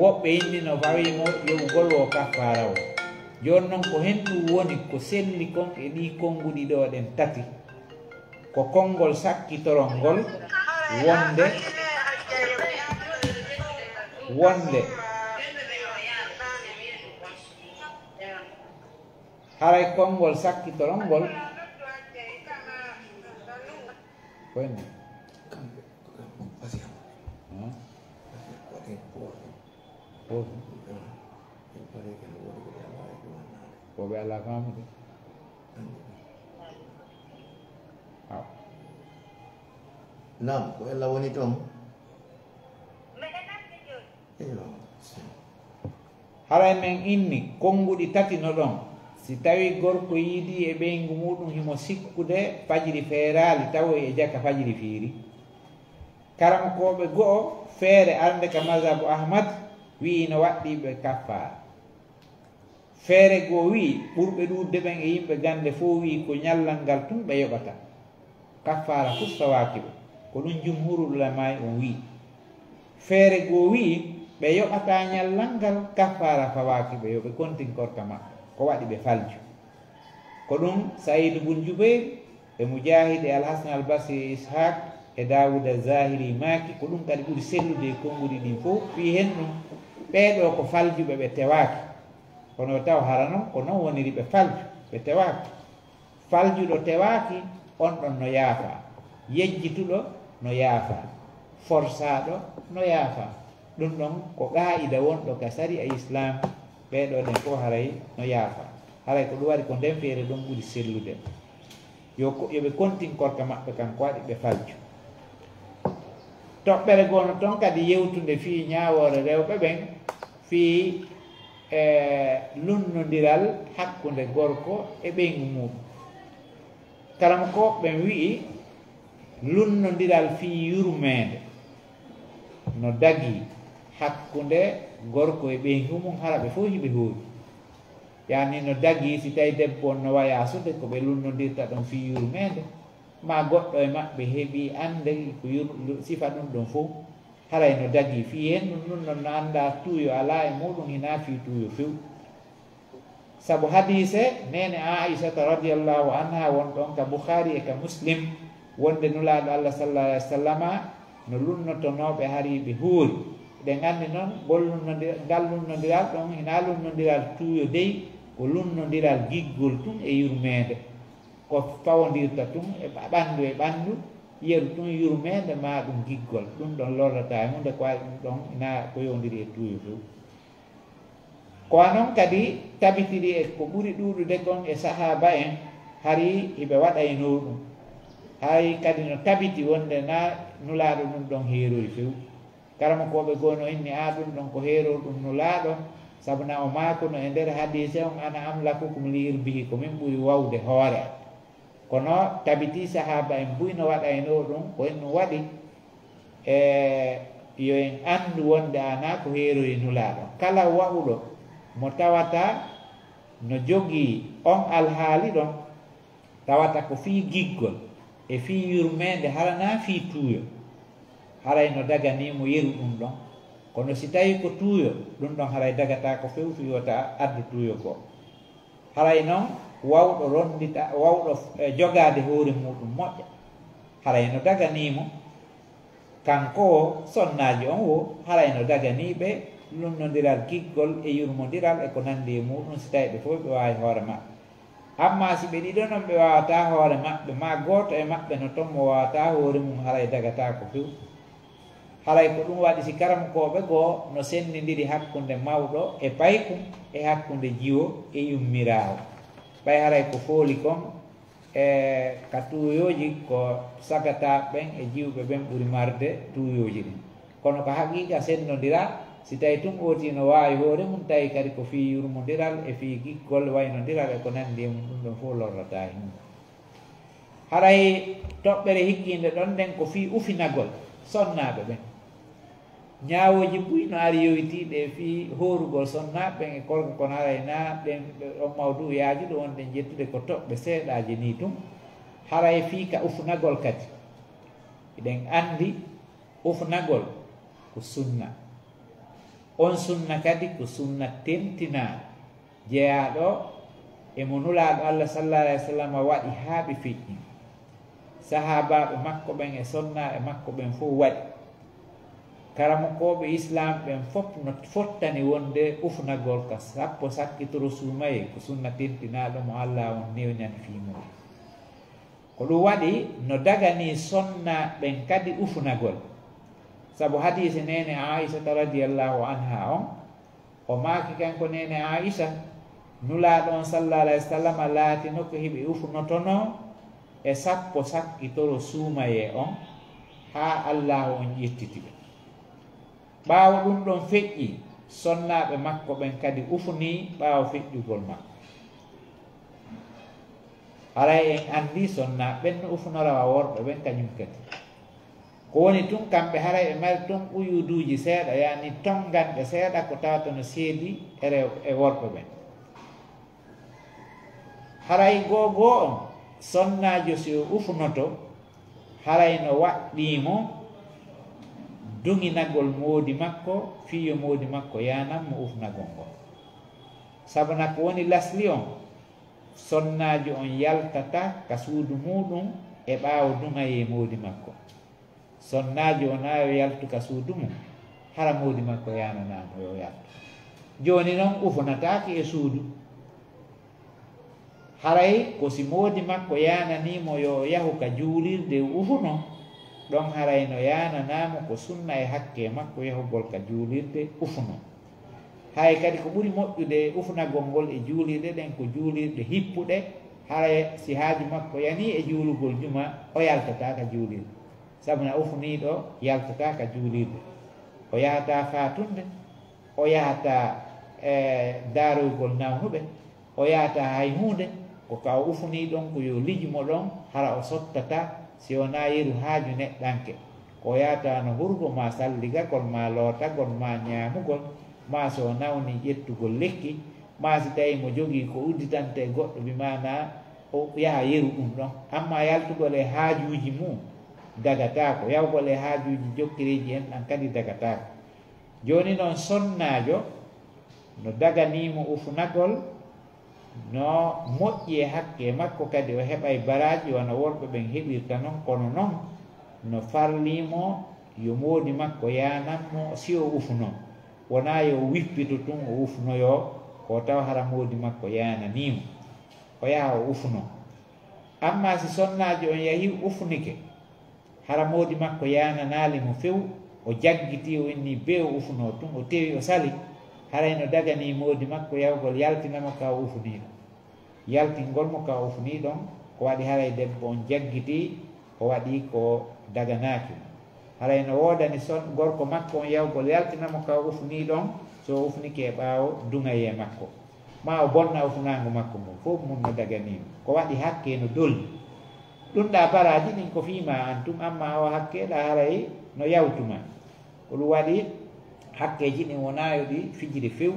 Woɓɓe inni no fawii mo yoɓugol wo kaffaara wo. Jooni non ko hen ɗum woni ko selli kon e ɗii konnguɗi ɗoo ɗen tati. Ko konngol sakkitorol ngol wonde, wonde, haray konngol sakkitorol ngol, koyne. Ko ɓe alaa faamude. Awa. Naam, ko ella woni toon. Iyo. Haray men inni konnguɗi tati no ɗon. Si tawi gorko yiidi e ɓeyngu muɗum himo sikkude fajiri feeraali, tawoy e jaka fajiri fiiri. Karamokooɓe go'o, feere arnde ka mazhabu Ahmad, wi'i no waɗɗii ɓe kaffaara. Feere goo wi'i, ɓurɓe ɗuuɗde ɓen e yimɓe gannde fow wi'i ko ñallal ngal tun ɓe yoɓata. Kaffaara fof fawaaki ɓe. Ko ɗum jumhuurul ulamaa'i on wi'i. Feere goo wi'i, ɓe yoɓataa ñallal ngal, kaffaara fawaaki ɓe, yo ɓe kontin korka maɓɓe. Ko waɗi ɓe falju. Ko ɗum Sa'iid bun Jubayr e Mujaahid e Al-Hasan Al-Basri e Ishaaq e Daawuda Zaahiri maaki, ko ɗum kadi ɓuri sellude e konnguɗi ɗin fow. Fii hen ɗum, ɓee ɗoo ko faljuɓe, ɓe tewaaki. Kono taw hara non ko non woniri ɓe falju, ɓe tewaaki. Faljuɗo tewaaki, on ɗon no yaafaa. Yejjituɗo no yaafaa. Forsaaɗo no yaafaa. Ɗum ɗon ko qaa'ida wonɗo ka sari'a Islaam, ɓee ɗoo ɗen fow haray no yaafaa. Haray ko ɗum waɗi ko nden feere ɗon ɓuri sellude. Yo ko, yo ɓe kontin korka maɓɓe kan, ko waɗi ɓe falju. Toɓɓere goo no ton kadi yewtunde fii ñaawoore rewɓe ɓen, fii, e, lunnondiral hakkunde gorko e ɓeyngu muɗum. Karamokooɓe ɓen wi'i lunnondiral fii yurmeende no dagii hakkunde gorko e ɓeyngu mum, hara ɓe fow hiɓe hoori. Yaani no dagii si tawi debbo on no waya suude ko ɓe lunnondirta ɗon fii yurmeende, maa goɗɗo e maɓɓe heɓii annde ko yur-, lu-, sifa ɗum ɗon fow, haray no dagii fii hen ɗum, ɗum ɗon no anndaa tuuyo alaa e muɗum, hinaa fii tuuyo few. Sabu hadiise neene Aa'isata radiyallaahu anhaa won ɗon ka Bukhaari e ka Muslim, wonde Nulaaɗo Allah sallallaahu alayhi wa sallama no lunnotonoo ɓe hari ɓe hoori. Eɗen anndi non ngol lunnondi-, ngal lunnondiral ɗon hinaa lunnondiral tuuyo dey, ko lunnondiral giggol tun e yurmeende. Ko fawondirta tun e ɓa-, ɓanndu e ɓanndu, yeru tun yurmeende maa ɗum giggol. Ɗum ɗon lorrataa e huunde, ko waɗi ɗum ɗon hinaa ko yowndiri e tuuyo few. Ko wa non kadi tabitiri e ko ɓuri ɗuuɗude kon e sahaaba en, hari hiɓe waɗaynoo ɗum. Hari kadi no tabiti wonde na Nulaaɗo ɗum ɗon heeroyi few. Karamokooɓe goo no inni, aa, ɗum ɗon ko heerorɗum Nulaaɗo, sabu na o maakuno e nder hadiise on, "Ana amlakukum li irbihi, ko min ɓuri wawde hoore am." Kono tabitii sahaaba en buy no waɗaynoo ɗum, ko en ɗum waɗi, e yo en anndu wonde ana ko heeroyi Nulaaɗo. Kala wa'uɗo mo tawata no jogii on alhaali ɗon, tawata ko fii giggol e fii yurmeende, hara naa fii tuuyo, haray no daganii mo yeru ɗum ɗon. Kono si tawii ko tuuyo, ɗum ɗon haray dagataa ko few, fii wota addu tuuyo goo. Haray non wawɗo ronndita, wawɗo, e, jogaade hoore muuɗum moƴƴa, haray no daganii mo. Kanko o, sonnaajo on wo, haray no daganii ɓe lunnondiral giggol e yurmondiral e ko nanndi e muuɗum, si tawii ɓe fow ɓe waawi hoore maɓɓe. Ammaa si ɓe ɗiɗo non ɓe waawataa hoore maɓɓe, maa gooto e maɓɓe no ton mo waawataa hoore mum, haray dagataa ko few. Haray ko ɗum waɗi si karamokooɓe goo no senndindiri hakkunde mawɗo e paykum e hakkunde jiwo e yummiraawo. Ɓay haray ko fooli kon, e ka tuuyooji, ko sagataaɓe ɓen e jiwɓe ɓen ɓuri marde tuuyooji ɗin. Kono ko haqiiqa senndondiraa, si tawii tun ootii no waawi hoore mum, tawi kadi ko fii yurmondiral e fii giggol, waynondiral e ko nanndi e mum, ɗum ɗon fow lorrataa e mum. Haray toɓɓere hikkiinde ɗon nden ko fii ufinagol sonnaaɓe ɓen. Ñaawooji buy no ari yowitiiɗe fii hoorugol sonnaaɓe ɓen e korka, kono haray naa ɗen, on mawduu'yaaji ɗo wonɗen ƴettude ko toɓɓe seeɗaaje nii tun. Haray fii ka ufunagol kadi, hiɗen anndi ufunagol ko sunna. On sunna kadi ko sunna tentinaaɗo, jeyaaɗo e mo Nulaaɗo Allah sallallaahu alayhi wa sallam waɗi haa ɓe feƴƴi. Sahaabaaɓe makko ɓen e sonnaaɓe makko ɓen fow waɗi. Karamokooɓe Islaam ɓen fow no fottani wonde ufunagol ka sappo sakkitoro suumayee ko sunna tentinaaɗo mo Allah on newnani fii muuɗum. Ko ɗum waɗi no daganii sonnaaɓe ɓen kadi ufunagol. Sabu hadiise neene Aa'isata radiyallaahu anhaa on, o maaki kanko neene Aa'isa, Nulaaɗo on sallallaahu alayhi wa sallam laatino ko hiɓe ufunotonoo e sappo sakkitoro suumayee on, haa Allaahu on ƴettiti ɓe. Ɓaawo ɗum ɗon feƴƴi, sonnaaɓe makko ɓen kadi ufunii ɓaawo feƴƴugol makko. Haray en anndi sonnaaɓe ɓen no ufunora wa worɓe ɓen kañum kadi. Ko woni tun, kamɓe haray ɓe mari tun uyuduuji seeɗa, yaani tonnganɗe seeɗa ko tawata no seedi e rew-, e worɓe ɓen. Haray goo goo on, sonnaajo si o ufunoto, haray no waɗɗii mo duŋinagol moodi makko, fii yo moodi makko yaanan mo ufunagol ngol. Sabu na ko woni lasli on, sonnaajo on yaltata ka suudu muuɗum e ɓaawo duŋayee moodi makko. Sonnaajo o na yo yaltu ka suudu mum, hara moodi makko yaananaa mo yo yaltu. Jooni non ufunataake e suudu. Haray ko si moodi makko yaananii mo yo o yahu ka juulirde o ufuno, ɗon haray no yaananaa mo ko sunna e hakkee makko yahugol ka juulirde ufuno. Hay kadi ko ɓuri moƴƴude ufunagol ngol e juulirɗe ɗen ko juulirɗe hippuɗe, haray si haaju makko yanii e juulugol juma, o yaltataa ka juulirde. Sabu na ufuniiɗo yaltataa ka juulirde. O yahataa faatunde, o yahataa, e, daaroygol nawnuɓe, o yahataa hay huunde, ko ka o ufunii ɗon ko yo liju mo ɗon, hara o sottataa, si wonaa yeru haaju neɗɗanke. Ko o yahataa no hurgo, maa salligagol, maa lootagol, maa ñaamugol, maa si o nawnii ƴettugol lekki, maa si tawii mo jogii ko udditante e goɗɗo, bi maanaa o yaha yeru ɗum ɗon. Ammaa yaltugol e haajuuji mum dagataako, yahugol e haajuuji jokkereeji en ɗan kadi dagataako. Jooni non sonnaajo no daganii mo ufunagol, no moƴƴi e hakkee makko kadi o heɓay baraaji wano worɓe ɓen heɓirta non, kono non no farlii mo yo moodi makko yaanan mo si o ufuno. Wonaa yo o wippito tun o ufunoyoo, ko tawa hara moodi makko yaananii mo. O yaha o ufuno. Ammaa si sonnaajo on yahii ufunike, hara moodi makko yaananaali mo few, o jaggitii, o innii bee o ufunoo tun, o tewi, o sali, haray no daganii moodi makko yahugol yaltina mo ka o ufunii ɗon. Yaltingol mo ka o ufunii ɗon, ko waɗi haray debbo on jaggitii, o waɗi ko daganaaki mo. Haray no woodani son-, gorko makko on yahugol yaltina mo ka o ufunii ɗon, si o ufunike e ɓaawo duŋayee makko. Maa o bonna ufunaango makko ngon, fow mum no daganii mo. Ko waɗi hakkee no dolni. Ɗun ɗaa baraaji ɗin ko fii maa an tun, ammaa oo hakkee ɗaa haray no yawtu maa. Ko ɗun waɗi hakkeeji ɗin wonaa yo ɗi fijire few.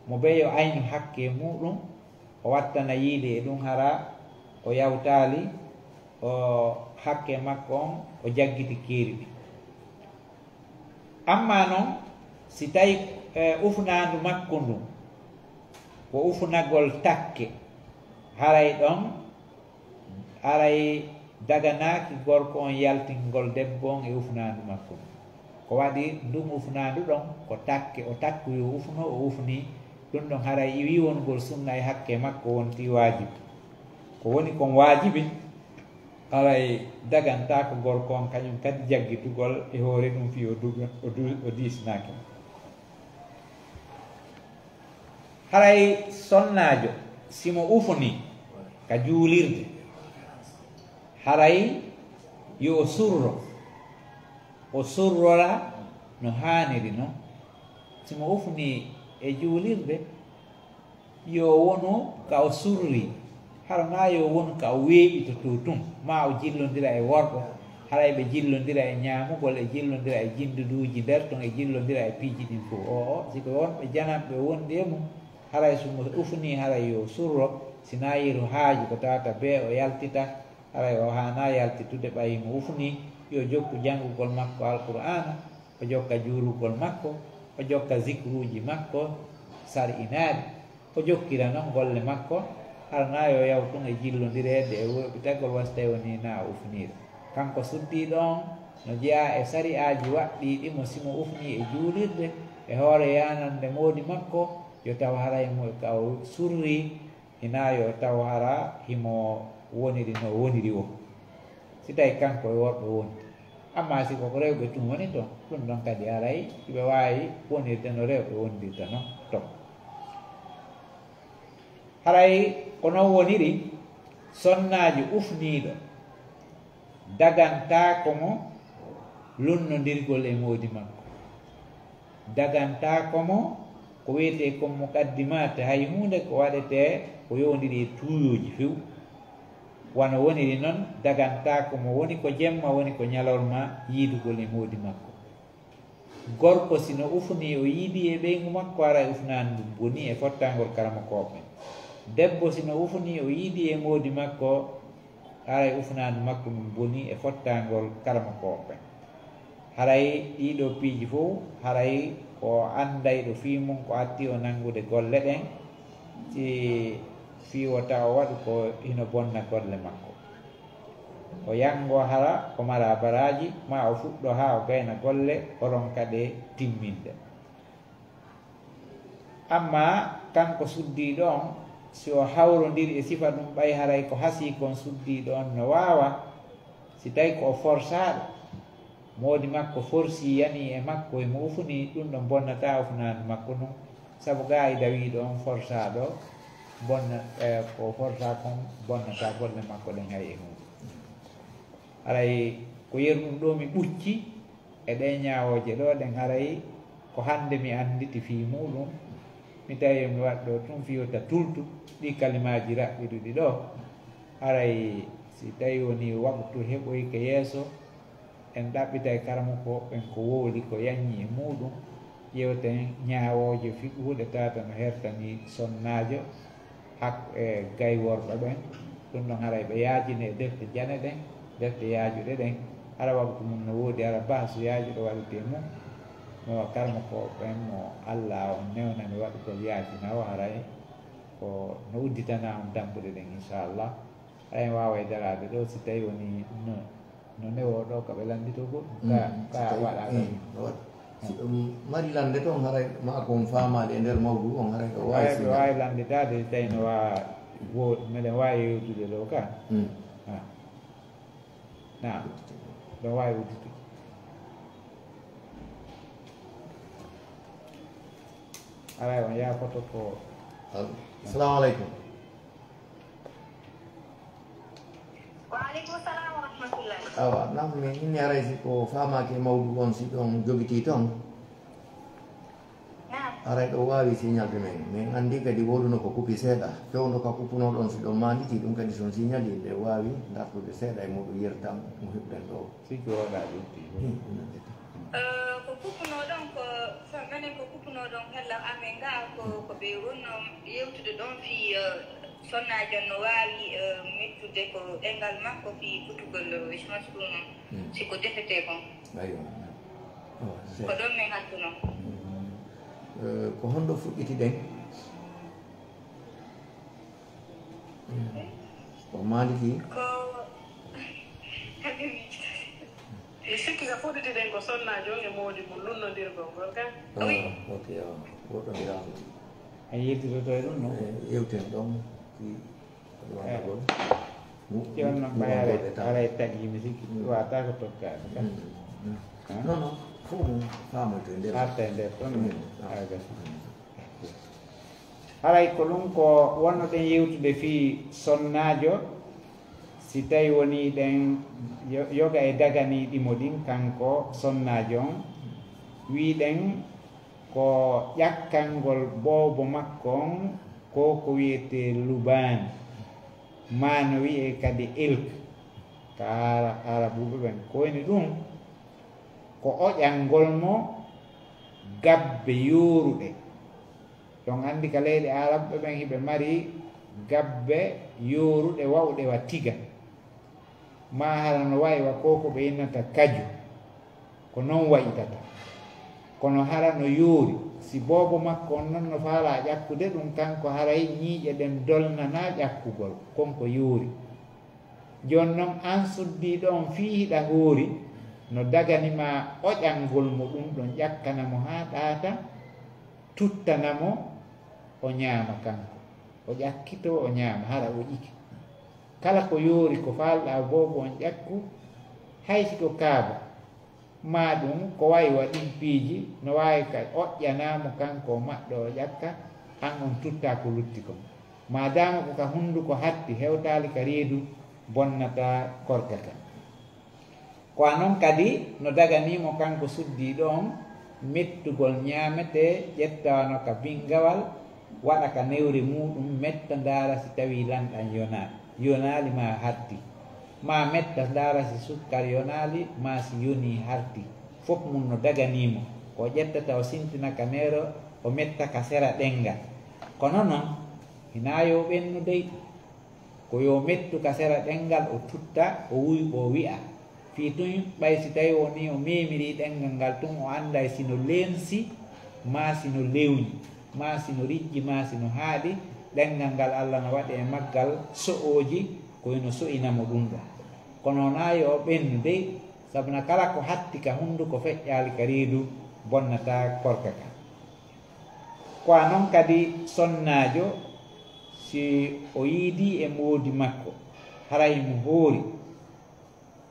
Mo bee yo aynu hakkee muuɗum, o wattana yiide e ɗun hara o yawtaali, o hakkee makko on, o jaggiti keeri ɗin. Ammaa non, si tawii, e, ufunaandu makko ndun ko ufunagol takke, haray ɗon, haray daganaaki gorko on yaltingol debbo on e ufunaandu makko ndun. Ko waɗi ndun ufunaandu ɗon ko takke, o takku yo ufuno, o ufunii, ɗun ɗon haray iwii wonugol sunna e hakkee makko wontii waajibi. Ko woni kon waajibi, haray dagantaako gorko on kañum kadi jaggitugol e hoore ɗun fii o duga-, o du-, o diisnaaki mo. Haray sonnaajo, si mo ufunii ka juulirde, haray yo o surro, o surrora no haaniri non. Si mo ufunii e juulirde, yo wonu ka o surri, hara naa yo wonu ka o weeɓitotoo tun, maa o jillondira e worɓe, haray ɓe jillondira e ñaamugol, e jillondira e jinnduduuji nder ton, e jillondira e piiji ɗin fow. O'o, si ko wonɓe jananɓe wondi e mun, haray si mo ufunii, haray yo surro, si naa yeru haaju ko tawata bee o yaltita, haray o haanaa yaltitude ɓay mo ufunii, yo jokku janngugol makko Alqur'aana, o jokka juulugol makko, o jokka zikruuji makko sar'inaaɗi, o jokkira non golle makko, hara naa yo yaw tun e jillondireede e weeɓitagol, wa si tawii wonii naa o ufuniiɗo. Kanko suddiiɗo on no jeyaa e sari'aaji waɗɗiiɗi mo si mo ufunii e juulirde, e hoore yaanande moodi makko, yo taw haray mo ka o surrii, hinaa yo taw hara himo woniri no woniri woo. Si tawii kanko e worɓe wondi. Ammaa si ko rewɓe tun woni ton, ɗun ɗon kadi haray hiɓe waawi wonirde no rewɓe wondirta non ton. Haray ko non woniri, sonnaajo ufniiɗo dagantaako mo lunnondirgol e moodi makko. Dagantaako mo ko wi'etee kon muqaddimaat, hay huunde ko waɗetee ko yowondiri e tuuyooji few. Wano woniri non, dagantaako mo woni ko jemma, woni ko ñalorma, yiidugol e moodi makko. Gorko, si no ufunii o yiidii e ɓeyngu makko, haray ufunaandu ndun bonii e fottaangol karamokooɓe ɓen. Debbo, si no ufunii o yiidii e moodi makko, haray ufunaandu makko ndun bonii e fottaangol karamokooɓe ɓen. Haray ɗii ɗoo piiji fow, haray ko anndayɗo fii mun ko atti o nanngude golle ɗen, si fii wota o waɗu ko hino bonna golle makko. O yanngo hara o mara baraaji, maa o fuɗɗo haa o gayna golle, o ronka ɗe timminde. Ammaa kanko suddiiɗo on, si o hawrondiri e sifa ɗum, ɓay haray ko hasii kon suddiiɗo on no waawa, si tawi ko o forsaaɗo, moodi makko forsii, yanii e makko, e mo ufunii, ɗum ɗon bonnataa ufunaandu makko ndun, sabu qaa'ida wiiɗo on forsaaɗo bonna, e, ko forsaa kon bonnataa golle makko ɗen hay e huunde. Haray ko yeru ɗum ɗoo mi ɓucci e ɗee ñaawooje ɗoo ɗen, haray ko hannde mi annditi fii muuɗum. Mi tawi yo mi waɗ ɗoo tun fii wota tultu ɗii kalimaaji raɓɓiɗuɗi ɗoo. Haray si tawi wonii waqtu heɓoyke yeeso, en ɗaɓɓitay karamokooɓe ɓen ko wowli, ko yaññi e muuɗum. Ƴeewten ñaawooje fiqhuɗe tawata no hertanii sonnaajo hak-, e gayworɓe ɓen. Ɗum ɗon haray ɓe yaajine e defte jane ɗen, defte yaajuɗe ɗen. Hara waqtu mum no woodi, hara bahasu yaajuɗo waɗetee mum. Mi wa karamokooɓe ɓen mo Alla on newnani waɗugol yaajina o, haray ko no udditanaa on dambuɗe ɗen, inchallah. Hay en waaway daraade ɗoo, si tawii wonii no, no newoo ɗoo ka ɓe lannditoo goɗɗum, ka, Mm, ka si tawii, waɗaaka mm, ɗum. No waɗi. Si ɗum mari lannde toon, haray ma ko on faamaali e nder mawdu on, haray ɗo waawi Haray ɓe sinnal. Waawi lannditaade, si tawii no waawa wo-, meɗen waawi yewtude ɗoo ka. Mm. Ah. Naam. Ɗo waawi udditude. Haray on yaafoto ko Al-, Assalamu alaikum. Wa alaikum salam wa rahmatullah. Awa, naam, mi inni haray si ko faamaaki e mawdu on, si ɗon jogitii toon. Naam. Haray ɗo waawi signal de men. Min anndi kadi wooduno ko kupi seeɗa. Fewndo ka kupunoo ɗon, si ɗon maanditi ɗum kadi, si on signal yimɓe waawi dartude seeɗa e muɗum, yertam mo heɓɗen ɗo. Sikki wooɗaa ɗum. Hmm, ɗum nanndita. Eh, ko kupunoo ɗon ko, fa-, menen ko kupunoo ɗon hella amen ngaa ko, ko ɓe wonno yewtude ɗon fii, eh, sonnaajo no waawi, eh, mettude ko ɗemngal makko fii futugol, eh, je pense ɗum noon. Hmm. Si ko defetee kon. Aywa. Oh, c'est Ko ɗon min hattunoo. Hmm. Eh, ko honɗo fuɗɗiti ɗen? Hmm. Ko Maaliki? Ko, mi sikki ka fuɗɗiti ɗen ko sonnaajo on e moodi mum lunnondirgol ngol ka. Ah, oui. Ok, ah, woɗɗondiraama. A yewtitoto e ɗum, non? Eh, yewten ɗon, fii Eh. Wonde gol. Mu-, Jooni noon, mu-, ɓay haray, wonde tan. Haray tagi, mi sikki, Mm. Waata ko tokkaade, ka? Mm, mm. Hah? Non, non, fof mum faamoyto e nder. Arta e nder ɗon, Mm, ah. Haray gasi. Mm. Haray ko ɗum ko wonnoɗen yewtude fii sonnaajo, si tawi wonii ɗen yo-, yoga e daganiiɗi mo ɗin, kanko sonnaajo on, wiiɗen ko ƴakkangol boobo makko on, ko ko wi'etee lubaani, maa no wi'ee kadi ilk, ka Ara-, Arabuuɓe ɓen. Ko woni ɗum? Ko oƴangol mo gabbe yooruɗe. Ɗon anndi ka leyɗe Arabuɓe ɓen hiɓe mari gabbe yooruɗe wa'uɗe wa tiga. Maa hara no wa'i wa ko ko ɓe innata kaju. Ko non wa'itata. Kono hara no yoori. Si boobo makko on non no faalaa ƴakkude ɗum, kanko haray ñiiƴe ɗen dolnanaa ƴakkugol. Kon ko yoori. Jooni non, an suddiiɗo on fii hiɗa hoori, no dagani ma oƴangol mo ɗum ɗon, ƴakkana mo haa ɗaata, tuttana mo, o ñaama kanko. O ƴakkitoo, o ñaama, hara o ƴike. Kala ko yoori ko faalɗaa boobo on ƴakku, hay si ko kaaba, maa ɗum ko wayi wa ɗin piiji, no waawi ka oƴƴanaa mo kanko o maɗɗo o ƴakka, an on tuttaa ko lutti kon. Maadaama ko ka hunnduko hatti, hewtaali ka reedu, bonnataa korka kan. Ko a non kadi no daganii mo kanko suddiiɗo on mettugol ñaametee, ƴetta wano ka binngawal, waɗa ka newre muuɗum, metta ndaara si tawii lanɗan yonaani. yonaali maa harti. Maa metta ndaara si sukkar yonaali maa si yonii harti. Fof mum no daganii mo. Ko o ƴettata o sintina ka meere, o metta ka sera ɗenngal. Kono noon, hinaa yo ɓennu dey. Ko yo mettu ka sera ɗenngal, o tutta, o wuyɓoo, wi'a. Fii tun, ɓay si tawii wonii o meemirii ɗenngal ngal tun, o annday si no leensi, maa si no lewñi, maa si no rijji, maa si no haaɗi, ɗenngal ngal Alla no waɗi e maggal so'ooji, ko hino so'ina mo ɗun ɗon. Kono wonaa yo o ɓennu dey, sabuna kala ko hatti ka hunnduko feƴƴaali ka reedu, bonnataa korka kan. Ko a non kadi sonnaajo, si o yiidii e moodi makko, haray mo hoori.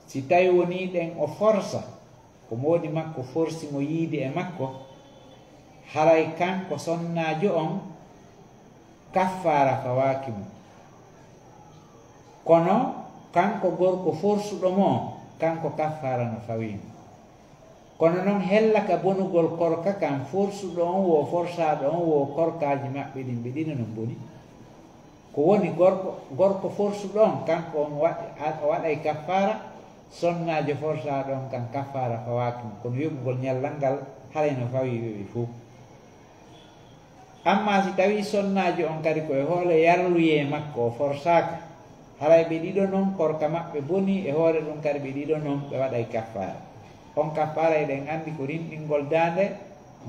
Si tawi wonii ɗen o forsa, ko moodi makko forsi mo yiidi e makko, haray kanko sonnaajo on kaffaara fawaaki mo. Kono kanko gorko forsuɗo mo, kanko kaffaara no fawii mo. Kono non hella ka bonugol korka kan, forsuɗo on woo forsaaɗo on woo korkaaji maɓɓe ɗin ɓe ɗiɗo non boni. Ko woni gorko, gorko forsuɗo on, kanko on waɗ-, a-, o waɗay kaffaara, sonnaajo forsaaɗo on kan kaffaara fawaaki mo, kono yoɓugol ñallal ngal haray no fawii ɓe ɓe fow. Ammaa si tawii sonnaajo on kadi ko e hoore yarluyee makko o forsaaka, haray ɓe ɗiɗo non korka maɓɓe bonii, e hoore ɗun kadi ɓe ɗiɗo non ɓe waɗay kaffaara. On kaffaara eɗen anndi ko rinɗingol daande,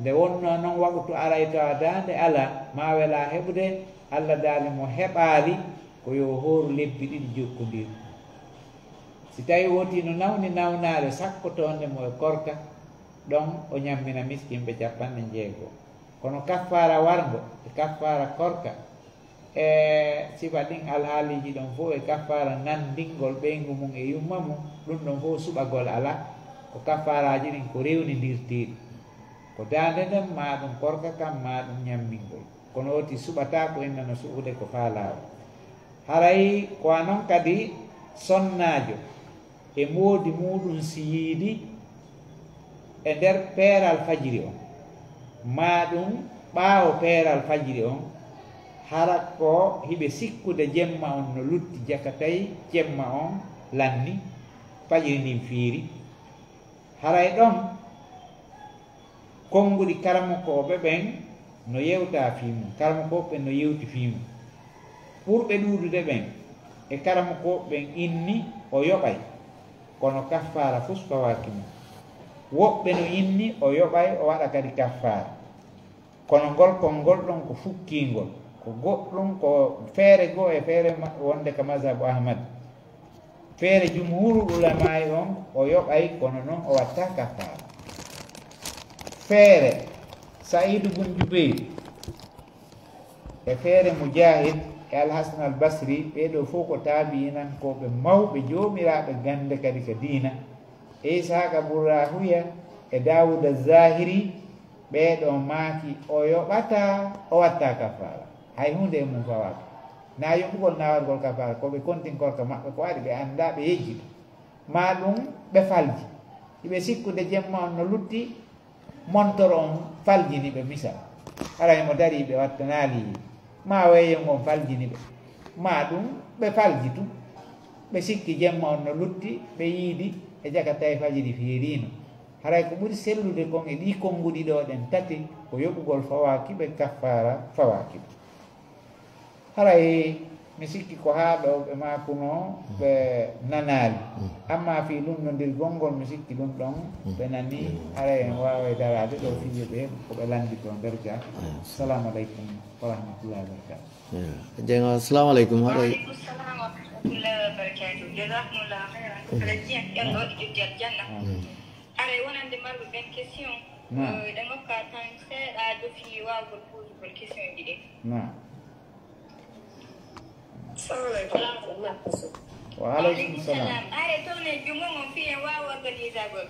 nde wonnoo non waqtu aray tawa daande alaa, maa welaa heɓude, Alla daali mo heɓaali ko yo o hooru lebbi ɗiɗi jokkondirɗi. Si tawii wootii no nawni nawnaare sakkotoonde mo e korka, ɗon o ñammina miskinɓe cappanɗe njeego. Kono kaffaara warngo e kaffaara korka e sifa ɗin alhaaliiji ɗon fow e kaffaara nanndingol ɓeyngu mum e yumma mum, ɗun ɗon fow suɓagol alaa. Ko kaffaaraaji ɗin ko rewnindirteeɗi. Ko daande nden maa ɗun korka kan maa ɗun ñammingol. Kono woti suɓataa ko inna no suɓude ko faalaa o. Haray ko a non kadi sonnaajo e moodi muuɗum si yiidi e nder peeral fajiri on, maa ɗum ɓaawo peeral fajiri on, hara ko hiɓe sikkude jemma on no lutti, jaka tawi jemma on lanni, fajiri ndin fiiri. Haray ɗon, konnguɗi karamokooɓe ɓen no yewta fii mum, karamokooɓe ɓen no yewti fii mum. Ɓurɓe ɗuuɗude ɓen e karamokooɓe ɓen inni o yoɓay, kono kaffaara fus fawaaki mo. Woɓɓe no inni o yoɓay, o waɗa kadi kaffaara. Kono ngol konngol ɗon ko fukkiingol, ko goɗɗum, ko feere goo e feere ma-, wonde ka mazhabu Ahmad. Feere jumhuurul ulamaa'i on, o yoɓay, kono non o watta kaffaara. Feere Sa'iidu bun Jubeyr e feere Mujaahid e Al-Hasan Al-Basri, ɓee ɗoo fow ko taabi'inankooɓe mawɓe, joomiraaɓe gannde kadi ka diina. E Isaaqa bun Raahuya e Daawuda Zaahiri, ɓee ɗoo maaki o yoɓataa, o watta kaffaara. Hay huunde e mum fawaaka. Naa yoɓugol, naa waɗugol kaffaara, ko ɓe kontin korka maɓɓe, ko waɗi ɓe anndaa, ɓe yejjiti. Maa ɗum ɓe falji. Hiɓe sikkude jemma on no lutti, montoro on faljini ɓe, misal. Haray mo darii ɓe wattanaali, maa weeyo ngon faljini ɓe. Maa ɗum ɓe falji tun. Ɓe sikki jemma on no lutti, ɓe yiidi e jaka tawi fajiri fiiriino. Haray ko ɓuri sellude kon e ɗii konnguɗi ɗoo ɗen tati, ko yoɓugol fawaaki ɓe, kaffaara fawaaki ɓe. Haray mi sikki ko haa ɗoo ɓe maakunoo, ɓe nanaali. Ammaa fii lunnondirgol ngol, mi sikki ɗum ɗon ɓe nanii. Haray en waaway daraade ɗoo fii yo ɓe heɓu ko ɓe lannditoo nder jam. Assalamu aleykum wa rahmatullahi wa barakatuh. Jeego, assalamu aleykum. Haray. Wa aleykum salam wa rahmatullahi wa barakatuh. Jazakumullahu khairan. Kala jiyan, Yalla waɗi jojjal janna. Haray wonande marɓe ɓen question, eh, ɗe ngokka tan seeɗa dofi waawgol posugol question ji ɗin. Naam. Assalamu aleykum. Wa aleykum salam. Are toon e junngo mon fii en waawa organisagol.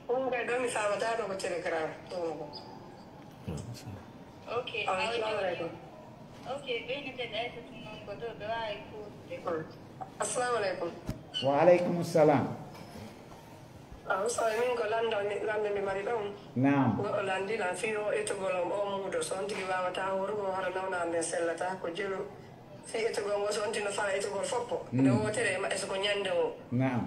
Ɗum kay ɗo mi faamataa ɗo ko Telegram. Ok, assalamu aleykum. Ok, ɓeyni kadi Aysatu noon ko ɗo ɓe waawi posde. Assalamu aleykum. Wa aleykum salam. Aw, sawi min ko lanndal mi, lannde mi mari ɗon. Naam. Goɗɗo lanndi lan fii o etugol on oo muudo, so on tigi waawataa hoorugo, hara nawnaare nden sellataa, ko jelu fii etugol ngo, so on tigi no faa etugol foppo. Nde wootere e maɓɓe, so ko ñannde o. Naam.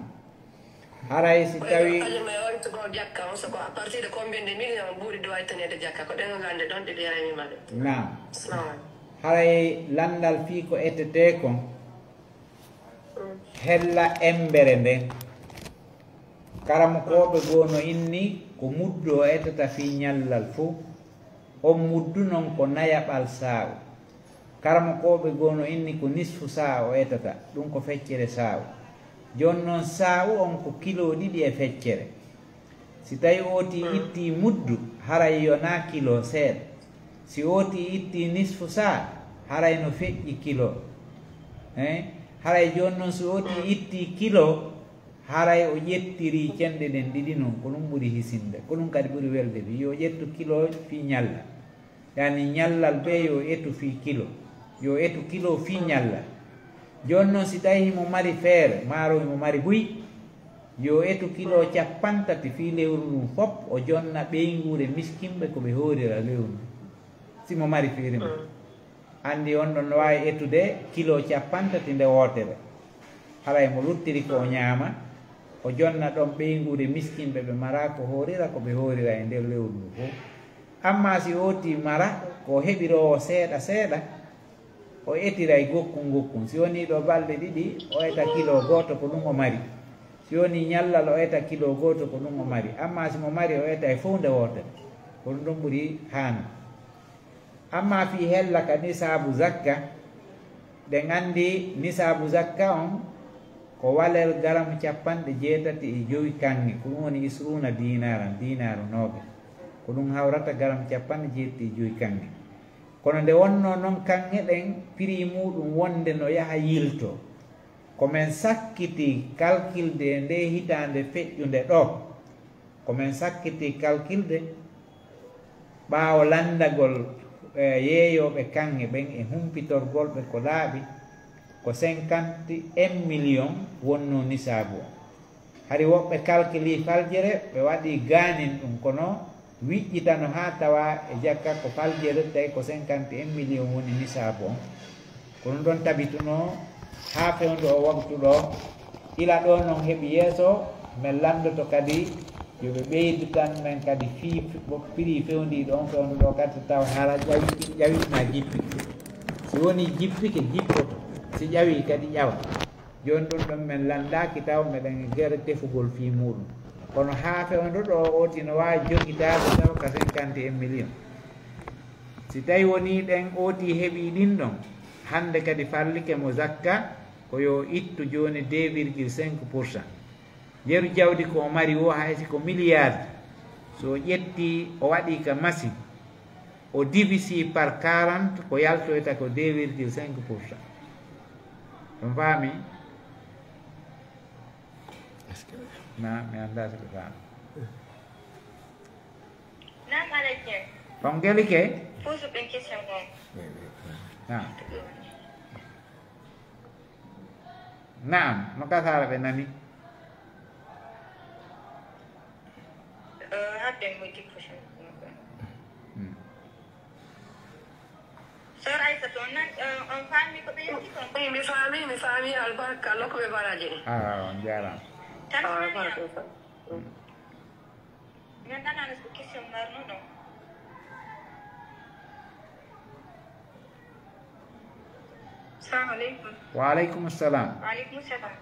Haray si tawi Ajuma e o etugol jakka on, so ko à partir de combien de millions buuɗi ɗo ittaneede jakka, ko ɗen lannde ɗon ɗiɗi haray mi mari. Naam. Salamu aleykum. Haray lanndal fii ko etetee kon hella embere nden. Karamokooɓe goo no inni ko muddu o etata fii ñallal fow. On muddu non ko nayaɓal saa'u. Karamokooɓe goo no inni ko nisfu saa o etata, ɗun ko feccere saa'u. Jooni non saa'u on ko kilo ɗiɗi e feccere. Si tawi ooti itti muddu, haray yonaa kilo seeɗa. Si ooti itti nisfu saa, haray no feƴƴi kilo. Eh? Haray jooni non si ooti itti kilo, haray o ƴettirii cenɗe ɗen ɗiɗi non, ko ɗun ɓuri hisinde, ko ɗun kadi ɓuri welde fii. Yo ƴettu kilo fii ñalla. Yani ñallal bee yo etu fii kilo. Yo etu kilo fii ñallal. Jooni non si tawi himo mari feere, maaro himo mari buy, yo etu kilo cappanɗe tati fii lewru ndun fow, o jonna ɓeynguure miskinɓe ko ɓe hoorira lewru ndun. Si mo mari feere mun. Anndi on ɗon no waawi etude kilo cappanɗe tati nde wootere. Haray mo luttiri ko o ñaama, o jonna ɗon ɓeynguure miskinɓe ɓe maraa ko hoorira ko ɓe hoorira e nder lewru ndun fow. Ammaa si ooti mara ko heɓiroowo seeɗa seeɗa, o etiray gokkun gokkun. Si wonii ɗoo balɗe ɗiɗi, o eta kilo gooto ko ɗun o mari. Si wonii ñallal, o eta kilo gooto ko ɗun o mari. Ammaa si mo mari, o eta e fow nde wootere. Ko ɗun ɗon ɓuri haanu. Ammaa fii hella ka nisaabu zakka, ɗen anndi nisaabu zakka on ko waler garamu cappanɗe jeetati e jowi kaŋŋe, ko ɗun woni isruuna diinaaran, diinaaru noogas. Ko ɗun hawrata garamu cappanɗe jeetati e jowi kaŋŋe. Kono nde wonnoo non kaŋŋe ɗen, piri muuɗun wonde no yaha yiltoo. Ko men sakkitii kalkilde e ndee hitaande feƴƴunde ɗoo. Ko men sakkitii kalkilde ɓaawo lanndagol, eh, yeeyooɓe kaŋŋe ɓen e humpitorgol ɓe ko laaɓi, ko cinquante et un millions wonnoo nisaabu on. Hari woɓɓe kalkilii faljere, ɓe waɗii gaanin ɗun, kono wiƴƴitano haa tawa e jakka ko faljere, tawi ko cinquante et un millions woni nisaabu on. Ko ɗun ɗon tabitunoo haa fewndo oo wagtu ɗoo. Ila ɗoo non heɓi yeeso, men lanndoto kadi yo ɓe ɓeydu tan men kadi fii prix fewndiiɗo on, fewndo ɗoo kadi so tawa hara ƴawi, ƴawi ma jippike. Si wonii jippike, jippoto. Si ƴawii kadi ƴawa. Jooni ɗun ɗon men lanndaaki taw meɗen gere tefugol fii muuɗun. Kono haa fewndo ɗoo ooti no waawi jogitaade taw ka cinquante et un millions. Si tawi wonii ɗen ooti heɓii ɗin ɗon, hannde kadi fallike mo zakka, ko yo ittu jooni deux virgule cinq pour cent. Yeru jawdi ko o mari woo, hay si ko milliard, so o ƴettii o waɗii ka machine, o divisi par quarante, ko yaltoyta ko deux virgule cinq pour cent. On faami? Na, mi anndaa si ko faami. Naam, Alhaji. On gelike? Puusu ɓen question on. Na. Naam, no ka sara ɓe nani? Eh, hadden mo dikko shen. Hmm. Sor Aisha, to nan, eh, on faami ko ɓe yewti kon? Eyi, mi faami, mi faami, albarka, Allah ko ɓe baraji. Ah, on jaaraama. Tan Ah, faami albarka. am. Min nanaani ko question marno ɗon. Salamu aleykum. Wa aleykum salam. Wa aleykum salam.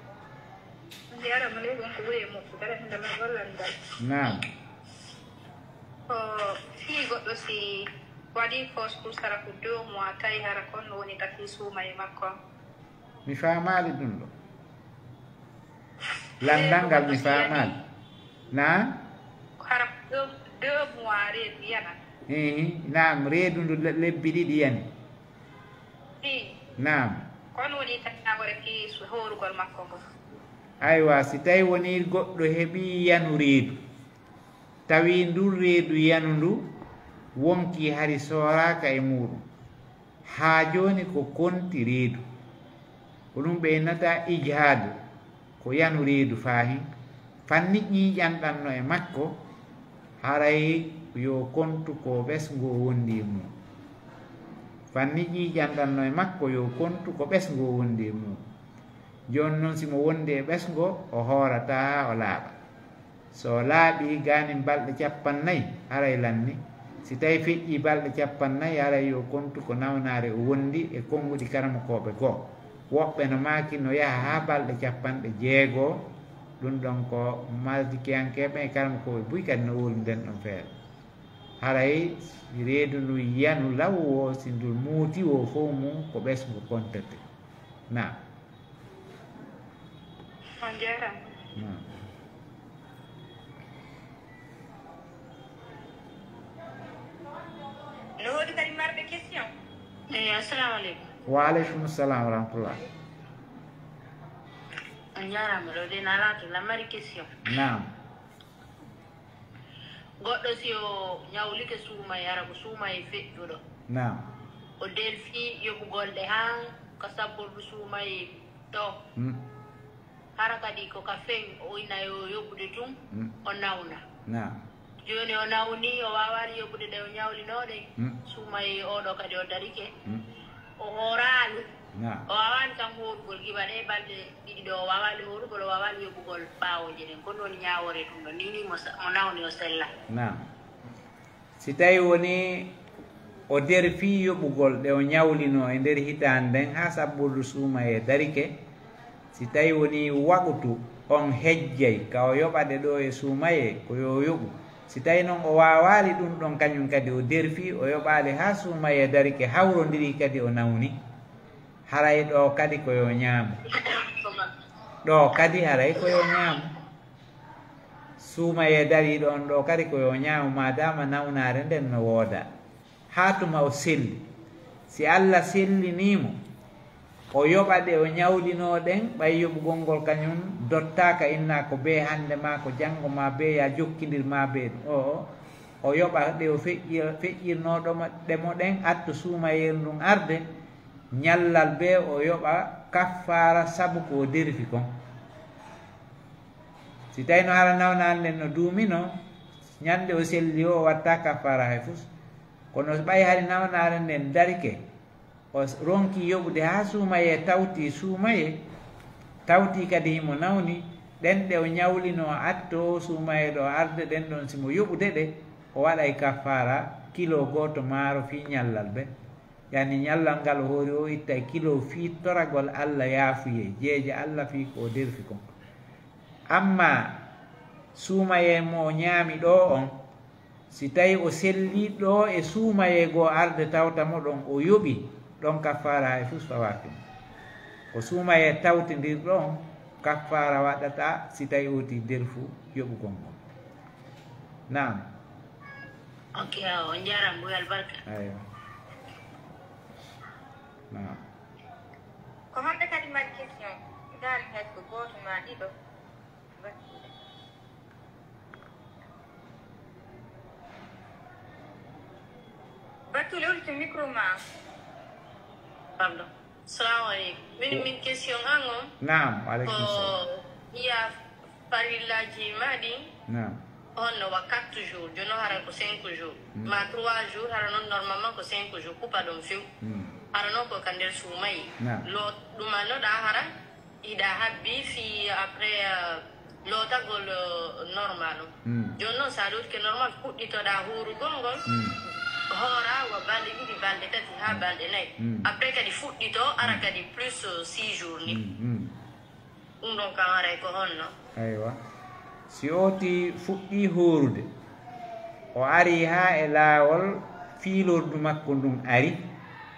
Jarama aleykum, ko ɓuri e moƴƴu kala hinde ma gollal ngal. Naam. Ko fii goɗɗo si waɗi poos pour sara ko deux mois, tawi hara kon no woni tafi suuma e makko. Mi faamaali ɗun ɗo. Lanndal ngal mi faamaali. Naam? Ko hara deux, deux mois reedu yana. Ehe, naam, reedu ndu le-, lebbi ɗiɗi yani. Ii. Naam. Kon woni tan naɓore fii su-, hoorugol makko ngo. Aywa, si tawi wonii goɗɗo heɓii yanu reedu, tawi ndun reedu yanu ndu wonkii hari sooraaka e muuɗun, haa jooni ko konti reedu. Ko ɗun ɓe innata ijhaad, ko yanu reedu faahin. Fanni ƴiiƴanɗan no e makko, haray yo kontu ko ɓesngu o wondi e mum. Fanni ƴiiƴanɗan no e makko, yo kontu ko ɓesngu o wondi e mum. Jooni noon, si mo wondi e ɓesngo, o hoorataa, o laaɓa. So o laaɓii gaanin balɗe cappannayi, haray lanni. Si tawi feƴƴii balɗe cappannayi, haray yo kontu ko nawnaare o wondi e konnguɗi karamokooɓe goo. Woɓɓe no maaki no yaha haa balɗe capanɗe jeego. Ɗum ɗon ko Malikiyankeeɓe e karamokooɓe buy kadi no wowli nden ɗon feere. Haray reedu ndu yanu law woo, si ndu muuti woo, fow mum ko ɓesngu kontete. Naam. On jaaraama. Naam. No woodi kadi marɓe question? Eyi, assalamu aleykum. Wa aleykum salam wa rahmatullah. On jaaraama, ɗo de nalaato la mari question. Naam. Goɗɗo si o ñawlike suumaye, hara ko suumaye feƴƴuɗo. Naam. O delfi yoɓugol ɗe haa ka sabbordu suumaye to. Mm. Hara kadi ko ka feŋ o ina yo yoɓude tun, mm, o nawna. Naam. Jooni o nawni, o waawaali yoɓude ɗe o ñawlinoo ɗen. Mm. Suumaye oɗo kadi o darike. Mm. O hooraali. Naam. O waawaali kan hoorugol giba ɗe balɗe ɗiɗi ɗo, o waawaali hoorugol, o waawaali yoɓugol ɓaawooje ɗen. Ko ɗum woni ñaawoore ɗum ɗon. Ni, ni mo sa-, mo nawni o sella. Naam. Si tawi woni o derfii yoɓugol ɗe o ñawlinoo e nder hitaande nden haa sabbordu suumayee darike, si tawi woni waqtu on hejjay ka o yoɓa ɗe ɗoo e suumayee, ko yo o yoɓu. Si tawi non o waawaali ɗum ɗon kañum kadi, o derfii, o yoɓaali haa suumayee darike, hawrondirii kadi o nawni, haray ɗoo kadi ko yo ñaamu. Ɗoo kadi haray ko yo ñaamu. Suumayee dariiɗo on ɗoo kadi ko yo ñaamu, maadaama nawnaare nden no wooda. Haa tuma o selli. Si Alla sellinii mo, o yoɓa ɗe o ñawlinoo ɗen, ɓay yoɓugol ngol kañum dottaaka, inna ko bee hannde maa ko janngo maa bee yaa jokkindir maa bee ɗum. O, o, o yoɓa ɗe o feƴƴi-, feƴƴirnoo ɗo mo, ɗe mo ɗen, atto suumayeeru ndun arde, ñallal bee o yoɓa kaffaara sabu ko o derfi kon. Si tawi no hara nawnaare nden no duuminoo, ñande o selli o, o watta kaffaara hay fus. Kono ɓay hari nawnaare nden darike, o s-, ronki yoɓude haa suumayee tawti suumayee, tawti kadi himo nawni, ɗen ɗe o ñawlinoo atto suumayee ɗo arde ɗen ɗon, si mo yoɓude ɗe, o waɗay kaffaara kilo gooto maaro fii ñallal be. Yani ñallal ngal o hoori o ittay kilo fii toragol Alla yaafuyee, jeeje Alla fii ko o derfi kon. Ammaa suumayee mo o ñaami ɗoo on, si tawi o selli ɗoo e suumayee goo arde tawta mo ɗon o yoɓi, ɗon kaffaara hay fus fawaaki mo. Ko suumayee tawtindirɗo on kaffaara waɗata si tawi o woti derfu yoɓugol ngol. Naam. Ok, awa, on jaaraama, Mbuya Albarka. Aywa. Naam. Ko honɓe kadi mari question? Ndaari hay ko gooto maa ɗiɗo. Battuule, uddite micro maa. Pardon. Salamu aleykum. Min, min question an on. Naam, wa aleykum salam. Ko iya farillaaji maa ɗin. Naam. Honno wa quatre jours, jooni o hara ko cinq jours. Mm. Ma trois jours, hara non normalement ko cinq jours, kupa ɗon few. Mm. Hara non ko ka nder suumayee. Naam. Lo, ɗum annoɗa hara, hiɗa habbi fii après, euh, lootagol, euh, normal on. Mm. Jooni non, so a lootike normal, fuɗɗitoɗa hoorugol ngol, mm, hoora wa balɗe ɗiɗi, balɗe tati, haa, mm, balɗe nayi. Mm. Après kadi fuɗɗito, ara, mm, kadi plus, euh, six jours ni. Mm, mm. Ɗum ɗon kam haray ko honno? Aywa. Si ooti fuɗɗii hoorude, o arii haa e laawol, fiilordu makko ndun ari,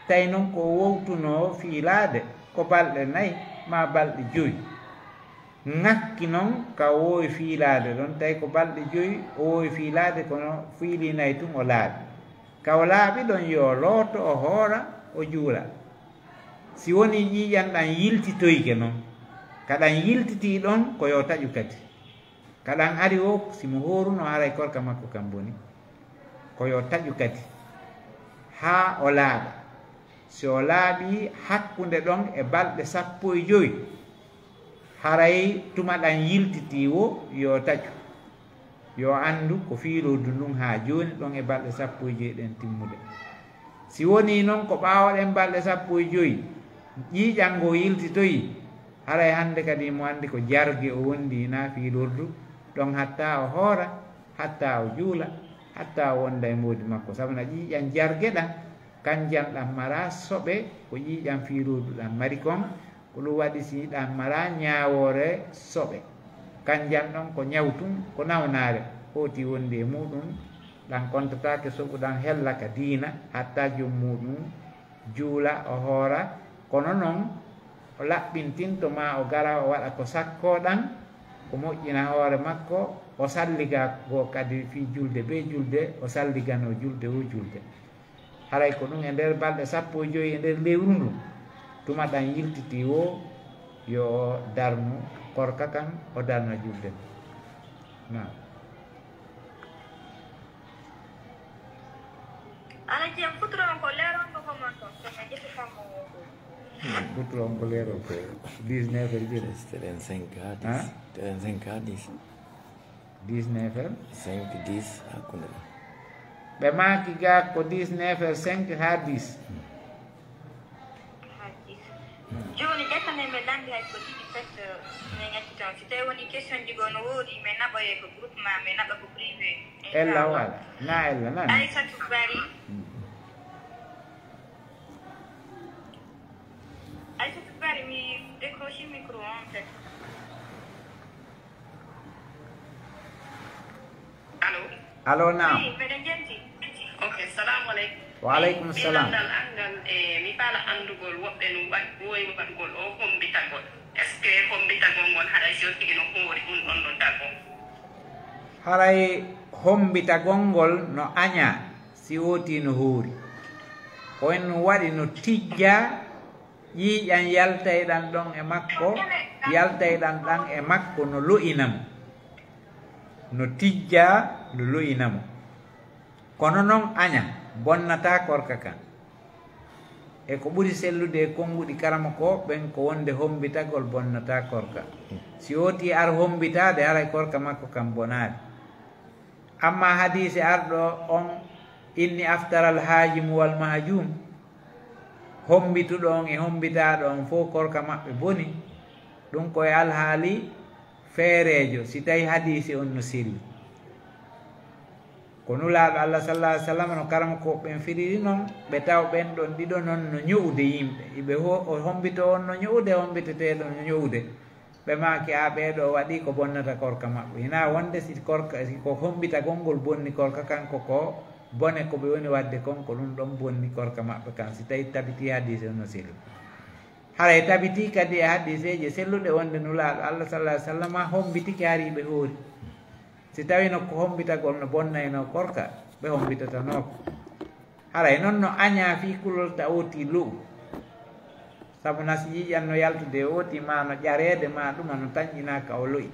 tawi non ko o wowtunoo fiilaade ko balɗe nayi maa balɗe jowi. Ŋakki non ka o woowi fiilaade ɗon, tawi ko balɗe jowi o woowi fiilaade, kono fiilii nayi tun o laaɓi. Ka o laaɓi ɗon, yo o looto, o hoora, o juula. Si wonii ƴiiƴan ɗan yiltitoyike non, ka ɗan yiltitii ɗon, ko yo taƴu kadi. Ka ɗan ari woo, si mo hooruno, haray korka makko kan boni. Ko yo taƴu kadi, haa o laaɓa. Si o laaɓii hakkunde ɗon e balɗe sappo e jowi, Haray tuma ɗan yiltitii woo, yo taƴu. Yo anndu ko fiilordu ndun haa jooni ɗon e balɗe sappo e joy ɗen timmude. Si wonii non ko ɓaawo ɗen balɗe sappo e joy ƴiiƴan ngoo yiltitoyii, haray hande kadi himo anndi ko jarge o wondi, hinaa fiilordu ɗon, hatta o hoora, hatta o juula, hatta o wonda e moodi makko. Sabu na ƴiiƴan jarge ɗan, kanjan ɗan maraa soɓe ko ƴiiƴan fiilordu ɗan mari kon. Ko ɗun waɗi si ɗan maraa ñaawoore soɓe, kanjan ɗon ko ñaw tun, ko nawnaare, hooti wondi e muuɗun, ɗan kontataake soɓu ɗan hella ka diina, hatta jom muuɗun juula, o hoora. Kono non, o laɓɓintinto maa o gara o waɗa ko sakkoo ɗan, o moƴƴina hoore makko, o salliga goo kadi fii julde bee julde, o salliganoo julde woo julde. Haray ko ɗun e nder balɗe sappo e joy e nder lewru ndun, tuma ɗan yiltitii woo, yo o darnu korka kan, o darna julde. Naam. Ala jam futuro on ko leeron ko ko mon ton, ko men ƴetti kammo woo. Futuro on ko leeron ko dix-neuf heures jeɗi. Teɗen cinq haa dix. Hein? Teɗen cinq haa dix. Dix-neuf heures. Cinq, dix, hakkunde ɗon. Ɓe maaki ga ko dix-neuf heures cinq haa dix. Haa dix. Jooni, ƴettanen men lanndi hay ko ɗiɗi pet, men ƴetti ton. Si tawi woni question ji goo no woodi, men naɓoye ko groupe maa, men naɓa ko privé. Ella wala. Na ella nan. Aissatou Bari. Mm. Aissatou Bari, mi décroché micro en fait. Allo? Allo, naam. Oui, mbeɗa jenti. Ok, salamu aleykum. Wa aleykum salam. Min lanndal an ngal, e, mi faala anndugol woɓɓe no waɗ-, woowi waɗugol o hommbitagol. Est-ce que hommbitagol ngol haray si o tigi no hoori ɗun ɗon no tagoo? Haray hommbitagol ngol no añaa si o tigi no hoori. Ko en waɗi no tijjaa ƴiiƴan yaltayɗan ɗon e makko, yaltayɗan ɗan e makko no lo'ina mo. No tijjaa, no lo'ina mo. Kono non aña bonnataa korka kan. E ko ɓuri sellude e konnguɗi karamokooɓe ɓen ko wonde hommbitagol bonnataa korka. Si o tigi ar hommbitaade, haray korka makko kan bonaali. Amma hadiise arɗo on, inni aftaral haajimu wal mahjuum, hommbituɗo on e hommbitaaɗo on fow korka maɓɓe boni, ɗun ko e alhaali feereejo, si tawi hadiise on no selli. Ko Nulaaɗo Allah sallallahu alaihi wasallam no karamokooɓe ɓen firiri non, ɓe taw ɓen ɗon ɗiɗo non no ño'ude yimɓe. Iɓe ho-, o hommbitoo on no ño'ude, o hommbitetee ɗon no ño'ude. Ɓe maaki, aa, ɓee ɗoo waɗii ko bonnata korka maɓɓe. Hinaa wonde si korka, si ko hommbitagol ngol bonni korka kan, ko, ko bone ko ɓe woni waɗde kon, ko ɗun ɗon bonni korka maɓɓe kan, si tawi tabitii hadiise on no selli. Haray tabitii kadi e hadiiseeje selluɗe wonde Nulaaɗo Allah sallallahu alaihi wasallam hommbitike hari ɓe hoori. Si tawii no ko hommbitagol no bonnaynoo korka, ɓe hommbitatanooko. Haray non no añaa fii kulol ta o tigi lo'u. Sabu na si ƴiiƴan no yaltude o tigi maa no ƴareede maa ɗuma no tanƴinaa ka o lo'i.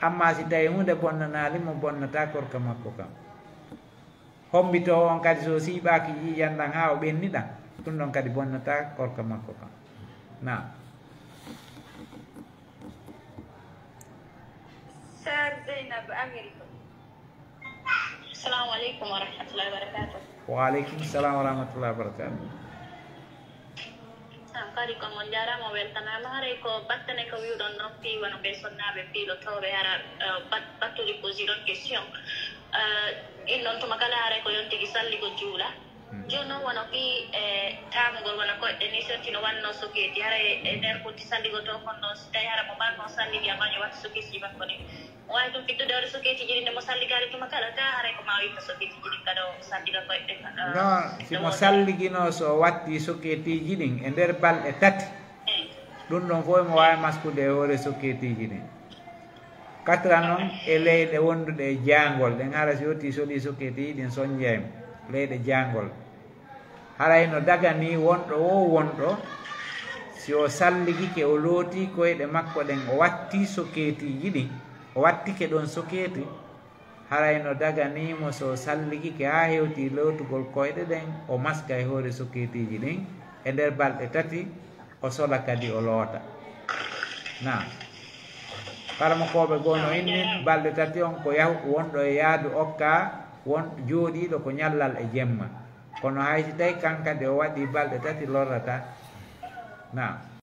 Amma si tawii huunde bonnanaali mo, bonnataa korka makko kan. Hommbitoowo on kadi so siiɓaaki ƴiiƴan ɗan haa o ɓenni ɗan, ɗun ɗon kadi bonnataa korka makko kan. Naam. Sœur Zeynab, Amérique. Assalamu aleykum wa rahmatullahi wa barakatuh. Wa aleykum salam wa rahmatullahi wa barakatuh. Ah, kadi kon on njaaraama, on weltanaama. Haray ko battane ko wi'uɗon non fii wano ɓee sonnaaɓe piilotooɓe hara, eh, bat-, battude posiɗon question. Eh, in non tuma kala haray ko yon tigi salligo juula. Hmm. Jooni non wano fii, eh, taamugol wano koyɗe ni, so tino wanno sokeeti, haray e nder ɓotti salligotoo kon non, si tawi hara mo ɓanno salligi amma yo wattu sokeetiji makko ni. Waawi ɗum fittude hoore sokeetiji ɗin nde mo salligaali tuma kala, kaa haray ko maa o itta sokeetiji ɗin kadi o salliga koyɗe ɗen, ah, non, si mo salliginoo so o watti sokeetiji ɗin e nder balɗe tati, ɗum ɗon fof mo waawi maskude e hoore sokeetiji ɗin. Katra noon e leyɗe wonduɗe e jaangol ɗen, hara si yottii soɗii sokeetiji ɗin, sonjay mo leyɗe jaangol. Haray no daganii wonɗo woo wonɗo, si o salligike, o lootii koyɗe makko ɗen, o wattii sokeetiiji ɗin, o wattike ɗon sokeeti, haray no daganii mo, so o salligike haa hewtii lootugol koyɗe ɗen, o maska e hoore sokeetiiji ɗin e nder balɗe tati, o sola kadi o loota. Naam. Paramokooɓe goo no inni balɗe tati on ko yahu wonɗo e yaadu okka won jooɗiiɗo ko ñallal e jemma. Kono hay si tawi kan kadi o waɗii balɗe tati lorrataa. Naam.